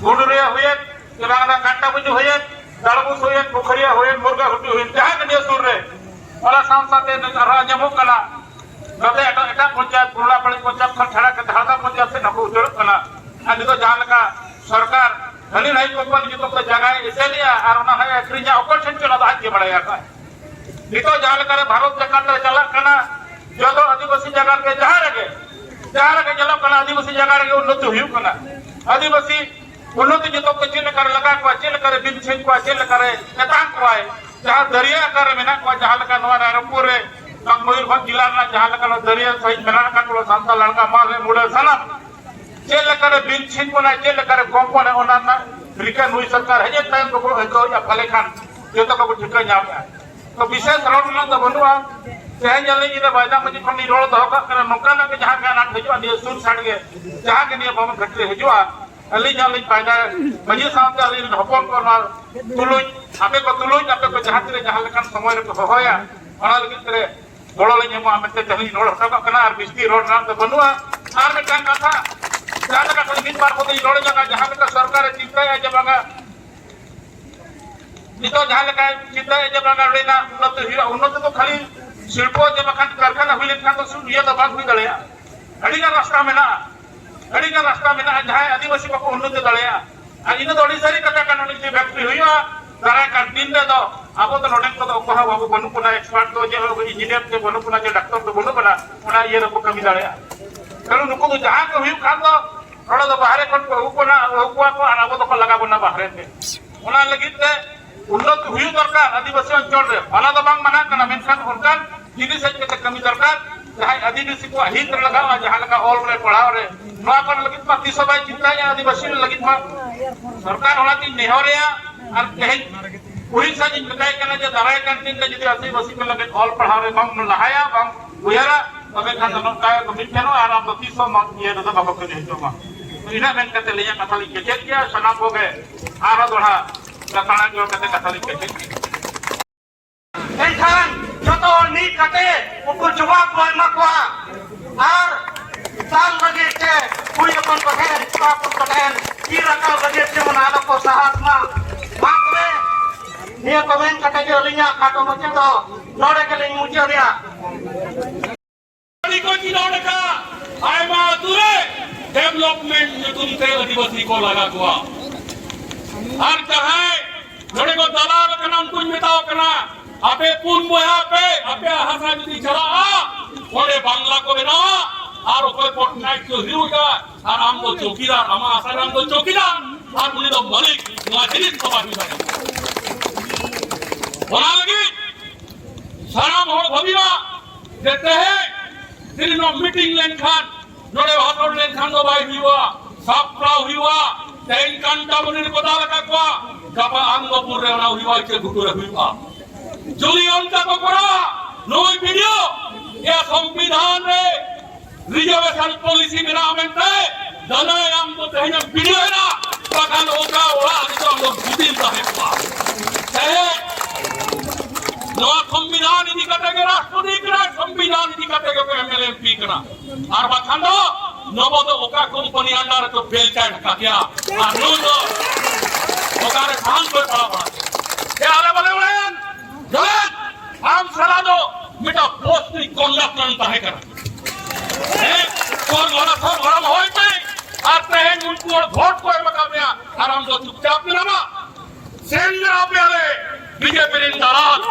ᱜᱩᱰᱩᱨᱤᱭᱟᱹ ᱦᱩᱭᱮᱱ, ᱥᱮ ᱵᱟᱝ ᱚᱱᱟ ᱠᱟᱱᱴᱟ ᱵᱩᱡᱩ ᱦᱩᱭᱮᱱ, ᱫᱟᱲᱵᱩᱥ ᱦᱩᱭᱮᱱ, ᱯᱩᱠᱷᱩᱨᱤᱭᱟᱹ ᱦᱩᱭᱮᱱ, ᱢᱩᱨᱜᱟ ᱜᱷᱩᱴᱩ ᱦᱩᱭᱮᱱ, ᱡᱟᱦᱟᱸ ᱜᱮ ᱱᱤᱭᱟᱹ ᱥᱩᱨ ᱨᱮ, ᱚᱱᱟ ᱥᱟᱶ ᱥᱟᱶᱛᱮ ᱱᱤᱛ ᱟᱨᱦᱚᱸ ᱟᱸᱡᱚᱢᱚᱜ ᱠᱟᱱᱟ, ᱱᱚᱛᱮ ᱮᱴᱟᱜ, ᱮᱴᱟᱜ ᱯᱚᱧᱪᱟᱭᱮᱛ, ᱯᱩᱨᱩᱞᱟ ᱯᱟᱲᱤ ᱯᱚᱧᱪᱟᱭᱮᱛ ᱠᱷᱚᱱ ᱪᱷᱟᱲᱟ ᱠᱟᱛᱮ ᱦᱟᱣᱲᱟ ᱯᱚᱧᱪᱟᱭᱮᱛ ᱥᱮᱫ ᱦᱚᱸᱠᱚ ᱩᱪᱟᱹᱲᱚᱜ ᱠᱟᱱᱟ᱾ ᱟᱨ ᱱᱤᱛᱚᱜ ᱡᱟᱦᱟᱸ ᱞᱮᱠᱟ ᱥᱚᱨᱠᱟᱨ ᱦᱟᱹᱱᱤ ᱱᱟᱹᱭ ᱠᱚ ᱠᱷᱚᱱ ᱡᱚᱛᱚ ᱠᱚ ᱡᱟᱭᱜᱟᱭ ᱮᱥᱮᱫᱮᱜᱼᱟ ᱟᱨ ᱚᱱᱟ ᱦᱚᱸᱭ ᱟᱹᱠᱷᱨᱤᱧᱟ, ᱚᱠᱚᱭ ᱴᱷᱮᱱ ᱪᱚ ᱚᱱᱟ ᱫᱚ ᱟᱡ ᱜᱮ ᱵᱟᱲᱟᱭᱟ ᱠᱷᱟᱡ᱾ ᱱᱤᱛᱚᱜ ᱡᱟᱦᱟᱸ ᱞᱮᱠᱟᱨᱮ ᱵᱷᱟᱨᱚᱛ ᱡᱟᱠᱟᱛ ᱨᱮ ᱪᱟᱞᱟᱜ ᱠᱟᱱᱟ, ᱡᱚᱛᱚ ᱟᱹᱫᱤᱵᱟᱹᱥᱤ ᱡᱟᱭᱜᱟ ᱨᱮᱜᱮ ᱡᱟᱦᱟᱸ ᱨᱮᱜᱮ ᱡᱟᱦᱟᱸ ᱞᱮᱠᱟ ᱧᱮᱞᱚᱜ ᱠᱟᱱᱟ, ᱟᱹᱫᱤᱵᱟᱹᱥᱤ ᱡᱟᱭᱜᱟ ᱨᱮᱜᱮ ᱩᱱᱱᱚᱛᱤ ᱦᱩᱭᱩᱜ ᱠᱟᱱᱟ᱾ ᱟᱹᱫᱤᱵᱟᱹᱥᱤ ᱩᱱᱱᱚᱛᱤ ᱡᱚᱛᱚ ᱠᱚ ᱪᱮᱫ ᱞᱮᱠᱟᱨᱮ ᱞᱟᱜᱟ ᱠᱚᱣᱟ, ᱪᱮᱫ ᱞᱮᱠᱟᱨᱮ ᱵᱤᱱ ᱪᱷᱤᱱ ᱠᱚᱣᱟ, ᱪᱮᱫ ᱞᱮᱠᱟᱨᱮ ᱛᱮᱛᱟᱝ ᱠᱚᱣᱟᱭ, ᱡᱟᱦᱟᱸ ᱫᱟᱹᱨᱭᱟᱹ ᱟᱠᱟᱨ ᱨᱮ ᱢᱮᱱᱟᱜ ᱠᱚᱣᱟ, ᱡᱟᱦᱟᱸ ᱞᱮᱠᱟ ᱱᱚᱣᱟ ᱨᱟᱭᱨᱚᱝᱯᱩᱨ ᱨᱮ ᱵᱟᱝ ᱢᱚᱭᱩᱨᱵᱷᱚᱸᱡᱽ ᱡᱮᱞᱟ ᱨᱮᱱᱟᱜ ᱡᱟᱦᱟᱸ ᱞᱮᱠᱟ ᱱᱚᱣᱟ ᱫᱟᱹᱨᱭᱟᱹ ᱥᱟᱹᱦᱤᱡ ᱢᱮᱱᱟᱜ ᱟᱠᱟᱫ ᱠᱚᱣᱟ, ᱥᱟᱱᱛᱟᱲ ᱞᱟᱲᱠᱟ, ᱢᱟᱞ ᱨᱮ ᱢᱩᱲᱟᱹ ᱥᱟᱱᱟᱢ ᱪᱮᱫ ᱞᱮᱠᱟᱨᱮ ᱵᱤᱱ ᱪᱷᱤᱱ ᱵᱚᱱᱟᱭ, ᱪᱮᱫ ᱞᱮᱠᱟᱨᱮ ᱠᱚᱢ ᱵᱚᱱᱟᱭ, ᱚᱱᱟ ᱨᱮᱱᱟᱜ ᱨᱤᱠᱟᱹ ᱱᱩᱭ ᱥᱚᱨᱠᱟᱨ ᱦᱮᱡ ᱮᱱ ᱛᱟᱭᱚᱢ ᱜᱮᱵᱚ ᱟᱹᱭᱠᱟᱹᱣᱮᱫᱼᱟ, ᱯᱟᱞᱮ ᱠᱷᱟᱱ ᱡᱚᱛᱚ ᱠᱚᱵᱚ ᱴᱷᱤᱠᱟᱹ ᱧᱟᱢᱮᱫᱼᱟ᱾ ᱛᱚ ᱵᱤᱥᱮᱥ ᱨᱚᱲ ᱨᱮᱱᱟᱜ ᱫᱚ ᱵᱟᱹᱱᱩᱜᱼᱟ᱾ ᱛᱮᱦᱮᱧ ᱟᱹᱞᱤᱧ ᱤᱱᱟᱹ ᱵᱟᱭᱫᱟ ᱢᱟᱹᱡᱷᱤ ᱠᱷᱚᱱ ᱞᱤᱧ ᱨᱚᱲ ᱫᱚᱦᱚ ᱠᱟᱜ ᱠᱟᱱᱟ, ᱱᱚᱝᱠᱟᱱᱟᱜ ᱜᱮ ᱡᱟᱦᱟᱸ ᱜᱮ ᱟᱱᱟᱴ ᱦᱤᱡᱩᱜᱼᱟ, ᱱᱤᱭᱟᱹ ᱥᱩᱨ ᱥᱟᱰ ᱜᱮ ᱡᱟᱦᱟᱸ ᱜᱮ ᱱᱤᱭᱟᱹ ᱵᱷᱚᱵᱚᱱ ᱜᱷᱟᱹᱴᱤ ᱨᱮ ᱦᱤᱡᱩᱜᱼᱟ, ᱟᱹᱞᱤᱧ ᱦᱚᱸ ᱞᱤᱧ ᱯᱟᱭᱫᱟ ᱢᱟᱹᱡᱷᱤ ᱥᱟᱶᱛᱮ ᱟᱹᱞᱤᱧ ᱨᱮᱱ ᱦᱚᱯᱚᱱ ᱠᱚ ᱱᱚᱣᱟ ᱛᱩᱞᱩᱡ, ᱟᱯᱮ ᱠᱚ ᱛᱩᱞᱩᱡ, ᱟᱯᱮ ᱠᱚ ᱡᱟᱦᱟᱸ ᱛᱤᱱᱟᱹᱜ ᱡᱟᱦᱟᱸ ᱞᱮᱠᱟᱱ ᱥᱚᱢᱚᱭ ᱨᱮᱯᱮ ᱦᱚᱦᱚᱭᱟ, ᱚᱱᱟ ᱞᱟᱹᱜᱤᱫ ᱛᱮ ᱜᱚᱲᱚ ᱞᱤᱧ ᱮᱢᱚᱜᱼᱟ ᱢᱮᱱᱛᱮ ᱛᱮᱦᱮᱧ ᱨᱚᱲ ᱨᱟᱠᱟᱵ ᱠᱟᱱᱟ᱾ ᱟᱨ ᱵᱤᱥᱛᱤ ᱨᱚᱲ ᱨᱮᱱᱟᱜ ᱫᱚ ᱵᱟᱹᱱᱩᱜᱼᱟ᱾ ᱟᱨ ᱢᱤᱫᱴᱟᱝ ᱠᱟᱛᱷᱟ, ᱡᱟᱦᱟᱸ ᱞᱮᱠᱟ ᱠᱷᱚᱱ ᱢᱤᱫ ᱵᱟᱨ ᱠᱚᱫᱚᱧ ᱨᱚᱲ ᱧᱚᱜᱟ, ᱡᱟᱦᱟᱸ ᱞᱮᱠᱟ ᱥᱚᱨᱠᱟᱨᱮ ᱪᱤᱱᱛᱟᱹᱭᱟ ᱡᱮ ᱵᱟᱝᱟ, ᱱᱤᱛᱚᱜ ᱡᱟᱦᱟᱸ ᱞᱮᱠᱟᱭ ᱪᱤᱱᱛᱟᱹᱭᱟ ᱡᱮ ᱵᱟᱝᱟ ᱱᱚᱰᱮᱱᱟᱜ ᱩᱱᱱᱚᱛᱤ ᱦᱩᱭᱩᱜᱼᱟ, ᱩᱱᱱᱚᱛᱤ ᱫᱚ ᱠᱷᱟᱹᱞᱤ ᱥᱤᱞᱯᱚ ᱡᱮ ᱵᱟᱠᱷᱟᱱ ᱠᱟᱨᱠᱷᱟᱱᱟ ᱦᱩᱭ ᱞᱮᱱᱠᱷᱟᱱ ᱫᱚ ᱥᱩᱫᱷᱩ ᱤᱭᱟᱹ ᱫᱚ ᱵᱟᱝ ᱦᱩᱭ ᱫᱟᱲᱮᱭᱟᱜᱼᱟ᱾ ᱟᱹᱰᱤᱜᱟᱱ ᱨᱟᱥᱛᱟ ᱢᱮᱱᱟᱜᱼᱟ, ᱟᱹᱰᱤᱜᱟᱱ ᱨᱟᱥᱛᱟ ᱢᱮᱱᱟᱜᱼᱟ, ᱡᱟᱦᱟᱸᱭ ᱟᱹᱫᱤᱵᱟᱹᱥᱤ ᱵᱟᱠᱚ ᱩᱱᱱᱚᱛᱤ ᱫᱟᱲᱮᱭᱟᱜᱼᱟ᱾ ᱟᱨ ᱤᱱᱟᱹ ᱫᱚ ᱟᱹᱰᱤ ᱥᱟᱹᱨᱤ ᱠᱟᱛᱷᱟ ᱠᱟᱱᱟ, ᱱᱤᱡᱮ ᱵᱮᱠᱛᱤ ᱦᱩᱭᱩᱜᱼᱟ᱾ ᱫᱟᱨᱟᱭ ᱠᱟᱱ ᱫᱤᱱ ᱨᱮᱫᱚ ᱟᱵᱚ ᱫᱚ ᱱᱚᱰᱮᱱ ᱠᱚᱫᱚ ᱚᱠᱚᱭ ᱦᱚᱸ ᱵᱟᱵᱚ ᱵᱟᱹᱱᱩᱜ ᱵᱚᱱᱟ, ᱮᱠᱥᱯᱟᱨᱴ ᱫᱚ ᱡᱮ ᱤᱧᱡᱤᱱᱤᱭᱟᱨ ᱪᱮ ᱵᱟᱹᱱᱩᱜ ᱵᱚᱱᱟ, ᱡᱮ ᱰᱟᱠᱛᱚᱨ ᱫᱚ ᱵᱟᱹᱱᱩᱜ ᱵᱚᱱᱟ, ᱚᱱᱟ ᱤᱭᱟᱹ ᱨᱮᱵᱚ ᱠᱟᱹᱢᱤ ᱫᱟᱲᱮᱭᱟᱜᱼᱟ᱾ ᱠᱟᱨᱚᱱ ᱱᱩᱠᱩ ᱫᱚ ᱡᱟᱦᱟᱸ ᱠᱚ ᱦᱩᱭᱩᱜ ᱠᱷᱟᱱ ᱫᱚ ᱱᱚᱰᱮ ᱫᱚ ᱵᱟᱦᱨᱮ ᱠᱷᱚᱱ ᱠᱚ ᱟᱹᱜᱩ ᱠᱚᱣᱟ, ᱟᱹᱜᱩ ᱠᱚᱣᱟ ᱠᱚ ᱟᱨ ᱟᱵᱚ ᱫᱚᱠᱚ ᱞᱟᱜᱟ ᱵᱚᱱᱟ ᱵᱟᱦᱨᱮ ᱛᱮ᱾ ᱚᱱᱟ ᱞᱟᱹᱜᱤᱫ ᱛᱮ ᱩᱱᱱᱚᱛ ᱦᱩᱭᱩᱜ ᱫᱚᱨᱠᱟᱨ ᱟᱹᱫᱤᱵᱟᱹᱥᱤ ᱚᱧᱪᱚᱞ ᱨᱮ, ᱢᱟᱱᱟ ᱫᱚ ᱵᱟᱝ ᱢᱟᱱᱟ ᱠᱟᱱᱟ, ᱢᱮᱱᱠᱷᱟᱱ ᱚᱱᱠᱟᱱ ᱡᱤᱱᱤᱥ ᱦᱮᱡ ᱠᱟᱛᱮ ᱠᱟᱹᱢᱤ ᱫᱚᱨᱠᱟᱨ, ᱡᱟᱦᱟᱸᱭ ᱟᱹᱫᱤᱵᱟᱹᱥᱤ ᱠᱚᱣᱟᱜ ᱦᱤᱛ ᱨᱮ ᱞᱟᱜᱟᱜᱼᱟ, ᱡᱟᱦᱟᱸ ᱞᱮᱠᱟ ᱚᱞ ᱨᱮ, ᱯᱟᱲᱦᱟᱣ ᱨᱮ, ᱱᱚᱣᱟ ᱠᱚ ᱞᱟᱹᱜᱤᱫ ᱢᱟ ᱛᱤᱥ ᱦᱚᱸ ᱵᱟᱭ ᱪᱤᱱᱛᱟᱹᱭᱮᱫᱼᱟ ᱟᱹᱫᱤᱵᱟᱹᱥᱤ ᱞᱟᱹᱜᱤᱫ ᱢᱟ᱾ ᱥᱚᱨᱠᱟᱨ ᱚᱱᱟᱛᱤᱧ ᱱᱮᱦᱚᱨᱮᱭᱟ ᱟᱨ ᱛᱮᱦᱮᱧ ᱩᱲᱤᱥᱥᱟ ᱤᱧ ᱢᱮᱛᱟᱭ ᱠᱟᱱᱟ ᱡᱮ ᱫᱟᱨᱟᱭ ᱠᱟᱱ ᱫᱤᱱ ᱨᱮ ᱡᱩᱫᱤ ᱟᱹᱫᱤᱵᱟᱹᱥᱤ ᱠᱚ ᱞᱟᱹᱜᱤᱫ ᱚᱞ ᱯᱟᱲᱦᱟᱣ ᱨᱮ ᱵᱟᱢ ᱞᱟᱦᱟᱭᱟ, ᱵᱟᱢ ᱩᱭᱦᱟᱹᱨᱟ, ᱛᱚᱵᱮ ᱠᱷᱟᱱ ᱫᱚ ᱱᱚᱝᱠᱟ ᱜᱮ ᱢᱤᱫ ᱴᱷᱮᱱᱚᱜᱼᱟ ᱟᱨ ᱟᱢ ᱫᱚ ᱛᱤᱥ ᱦᱚᱸ ᱤᱭᱟᱹ ᱨᱮᱫᱚ ᱵᱟᱠᱚ ᱠᱟᱹᱢᱤ ᱦᱚᱪᱚ ᱢᱟ᱾ ᱤᱱᱟᱹᱜ ᱢᱮᱱ ᱠᱟᱛᱮ ᱟᱹᱞᱤᱧᱟᱜ ᱠᱟᱛᱷᱟ ᱞᱤᱧ ᱠᱮᱪᱮᱫ ᱜᱮᱭᱟ᱾ ᱥᱟᱱᱟᱢ ᱠᱚᱜᱮ ᱟᱨᱦᱚᱸ ᱫᱚᱦᱲᱟ ᱞᱟᱛᱟᱲ ᱡᱚᱲ ᱠᱟᱛᱮ ᱠᱟᱛᱷᱟ ᱞᱤᱧ ᱠᱮᱪᱮᱫ ᱜᱮᱭᱟ᱾ ᱮᱱᱠᱷᱟᱱ ᱡᱚᱛᱚ ᱦᱚᱲ ᱢᱤᱫ ᱠᱟᱛᱮ ᱩᱱᱠᱩ ᱡᱚᱵᱟᱵ ᱵᱚ ᱮᱢᱟ ᱠᱚᱣᱟ᱾ ᱟᱨ ᱫᱟᱞ ᱞᱟᱹᱜᱤᱫ ᱛᱮ ᱠᱩᱲᱤ ᱦᱚᱯᱚᱱ ᱠᱚᱴᱷᱮᱱ, ᱠᱚᱲᱟ ᱦᱚᱯᱚᱱ ᱠᱚᱴᱷᱮᱱ ᱛᱤ ᱨᱟᱠᱟᱵ ᱞᱟᱹᱜᱤᱫ ᱡᱮᱢᱚᱱ ᱟᱞᱚ ᱠᱚ ᱥᱟᱦᱟᱜ ᱢᱟ᱾ ᱢᱟ ᱛᱚᱵᱮ ᱱᱤᱭᱟᱹ ᱠᱚ ᱢᱮᱱ ᱠᱟᱛᱮ ᱜᱮ ᱟᱹᱞᱤᱧᱟᱜ ᱠᱷᱟᱴᱚ ᱢᱟᱪᱷᱟ ᱫᱚ ᱱᱚᱰᱮ ᱜᱮᱞᱤᱧ ᱢᱩᱪᱟᱹᱫᱮᱜᱼᱟ᱾ ᱟᱹᱰᱤ ᱠᱚ ᱪᱤᱱᱦᱟᱹᱣ ᱞᱮᱠᱟ ᱟᱭᱢᱟ ᱟᱹᱛᱩ ᱨᱮ ᱰᱮᱵᱷᱞᱚᱯᱢᱮᱱᱴ ᱧᱩᱛᱩᱢ ᱛᱮ ᱟᱹᱫᱤᱵᱟᱹᱥᱤ ᱠᱚ ᱞᱟᱜᱟ ᱠᱚᱣᱟ᱾ ᱟᱨ ᱡᱟᱦᱟᱸᱭ ᱱᱚᱰᱮ ᱠᱚ ᱫᱟᱞᱟᱞ ᱟᱠᱟᱱᱟ, ᱩᱱᱠᱩᱧ ᱢᱮᱛᱟᱣ ᱠᱟᱱᱟ, ᱟᱯᱮ ᱯᱩᱱ ᱵᱚᱭᱦᱟ ᱯᱮ, ᱟᱯᱮᱭᱟᱜ ᱦᱟᱥᱟ ᱡᱩᱫᱤ ᱪᱟᱞᱟᱜᱼᱟ, ᱚᱸᱰᱮ ᱵᱟᱝᱞᱟ ᱠᱚ ᱵᱮᱱᱟᱣᱟ, ᱟᱨ ᱚᱠᱚᱭ ᱯᱚᱴᱱᱟᱭᱮᱠ ᱠᱚ ᱦᱤᱨᱩᱭᱮᱫᱟ, ᱟᱨ ᱟᱢ ᱫᱚ ᱪᱚᱣᱠᱤᱫᱟᱨ, ᱟᱢᱟᱜ ᱟᱥᱟ ᱨᱮ ᱟᱢ ᱫᱚ ᱪᱚᱣᱠᱤᱫᱟᱨ, ᱟᱨ ᱩᱱᱤ ᱫᱚ ᱢᱟᱹᱞᱤᱠ᱾ ᱱᱚᱣᱟ ᱡᱤᱱᱤᱥ ᱫᱚ ᱵᱟᱭ ᱦᱩᱭ ᱫᱟᱲᱮᱭᱟᱜᱼᱟ᱾ ᱚᱱᱟ ᱞᱟᱹᱜᱤᱫ ᱥᱟᱱᱟᱢ ᱦᱚᱲ ᱵᱷᱟᱹᱵᱤ ᱢᱟ ᱡᱮ ᱛᱮᱦᱮᱧ ᱛᱤᱱᱟᱹᱜ ᱢᱤᱴᱤᱝ ᱞᱮᱱᱠᱷᱟᱱ, ᱱᱚᱰᱮ ᱵᱷᱟᱥᱚᱱ ᱞᱮᱱᱠᱷᱟᱱ ᱫᱚ ᱵᱟᱭ ᱦᱩᱭᱩᱜᱼᱟ, ᱥᱟᱯᱲᱟᱣ ᱦᱩᱭᱩᱜᱼᱟ᱾ ᱛᱮᱦᱮᱧ ᱠᱟᱱᱴᱟᱢᱚᱱᱤ ᱨᱮᱠᱚ ᱫᱟᱞ ᱟᱠᱟᱫ ᱠᱚᱣᱟ, ᱜᱟᱯᱟ ᱟᱱᱫᱚᱯᱩᱨ ᱨᱮ ᱚᱱᱟ ᱦᱩᱭᱩᱜᱼᱟ, ᱤᱪᱟᱹ ᱜᱷᱩᱴᱩ ᱨᱮ ᱦᱩᱭᱩᱜᱼᱟ᱾ ᱡᱩᱫᱤ ᱚᱱᱠᱟ ᱠᱚ ᱠᱚᱨᱟᱣᱟ, ᱱᱩᱭ ᱵᱤᱰᱤᱳ ᱮ ᱥᱚᱝᱵᱤᱫᱷᱟᱱ ᱨᱮ ᱨᱤᱡᱟᱨᱵᱷᱮᱥᱚᱱ ᱯᱚᱞᱤᱥᱤ ᱢᱮᱱᱟᱜᱼᱟ ᱢᱮᱱᱛᱮ ᱫᱟᱱᱟᱭ ᱟᱢ ᱫᱚ ᱛᱮᱦᱮᱧ ᱮᱢ ᱵᱤᱰᱤᱭᱳᱭᱮᱱᱟ, ᱵᱟᱠᱷᱟᱱ ᱚᱠᱟ ᱚᱲᱟᱜ ᱨᱮᱫᱚ ᱟᱢ ᱫᱚ ᱜᱩᱴᱤᱢ ᱛᱟᱦᱮᱸ ᱠᱚᱜᱼᱟ᱾ ᱛᱮᱦᱮᱧ ᱱᱚᱣᱟ ᱥᱚᱝᱵᱤᱫᱷᱟᱱ ᱤᱫᱤ ᱠᱟᱛᱮ ᱜᱮ ᱨᱟᱥᱴᱨᱚᱯᱚᱛᱤ ᱠᱟᱱᱟᱭ, ᱥᱚᱝᱵᱤᱫᱷᱟᱱ ᱤᱫᱤ ᱠᱟᱛᱮ ᱜᱮ M L A M P ᱠᱟᱱᱟ᱾ ᱟᱨ ᱵᱟᱠᱷᱟᱱ ᱫᱚ ᱱᱚᱵᱚ ᱫᱚ ᱚᱠᱟ ᱠᱳᱢᱯᱟᱱᱤ under ᱨᱮᱠᱚ ᱵᱮᱞᱪᱟᱭ ᱰᱷᱟᱠᱟ ᱠᱮᱭᱟ? ᱟᱨ ᱱᱩᱭ ᱫᱚ ᱚᱠᱟᱨᱮ ᱥᱟᱦᱟᱱ ᱠᱚᱭ ᱯᱟᱲᱟᱣ ᱵᱟᱲᱟ ᱠᱮᱭᱟ? ᱟᱞᱮ ᱵᱟᱞᱮ ᱵᱟᱲᱟᱭᱟ᱾ ᱡᱚᱞᱮᱱ, ᱟᱢ ᱥᱟᱞᱟ ᱫᱚ ᱢᱤᱫᱴᱟᱝ ᱯᱳᱥᱴ ᱨᱤᱱ ᱠᱚᱱᱰᱟᱠᱴᱚᱨ ᱮᱢ ᱛᱟᱦᱮᱸ ᱠᱟᱱᱟ᱾ ᱦᱮᱸ, ᱛᱚᱨ ᱜᱷᱚᱲᱟ, ᱛᱚᱨ ᱜᱷᱚᱲᱟᱢ ᱦᱚᱭ ᱛᱮ, ᱟᱨ ᱛᱮᱦᱮᱧ ᱩᱱᱠᱩ ᱦᱚᱲ ᱵᱷᱳᱴ ᱠᱚ ᱮᱢ ᱟᱠᱟᱫ ᱢᱮᱭᱟ, ᱟᱨ ᱟᱢ ᱫᱚ ᱪᱩᱯᱪᱟᱯ ᱢᱮᱱᱟᱢᱟ᱾ ᱥᱮᱸᱫᱽᱨᱟ ᱯᱮᱭᱟᱞᱮ ᱵᱤᱡᱮᱯᱤ ᱨᱤᱱ ᱫᱟᱞᱟᱞ᱾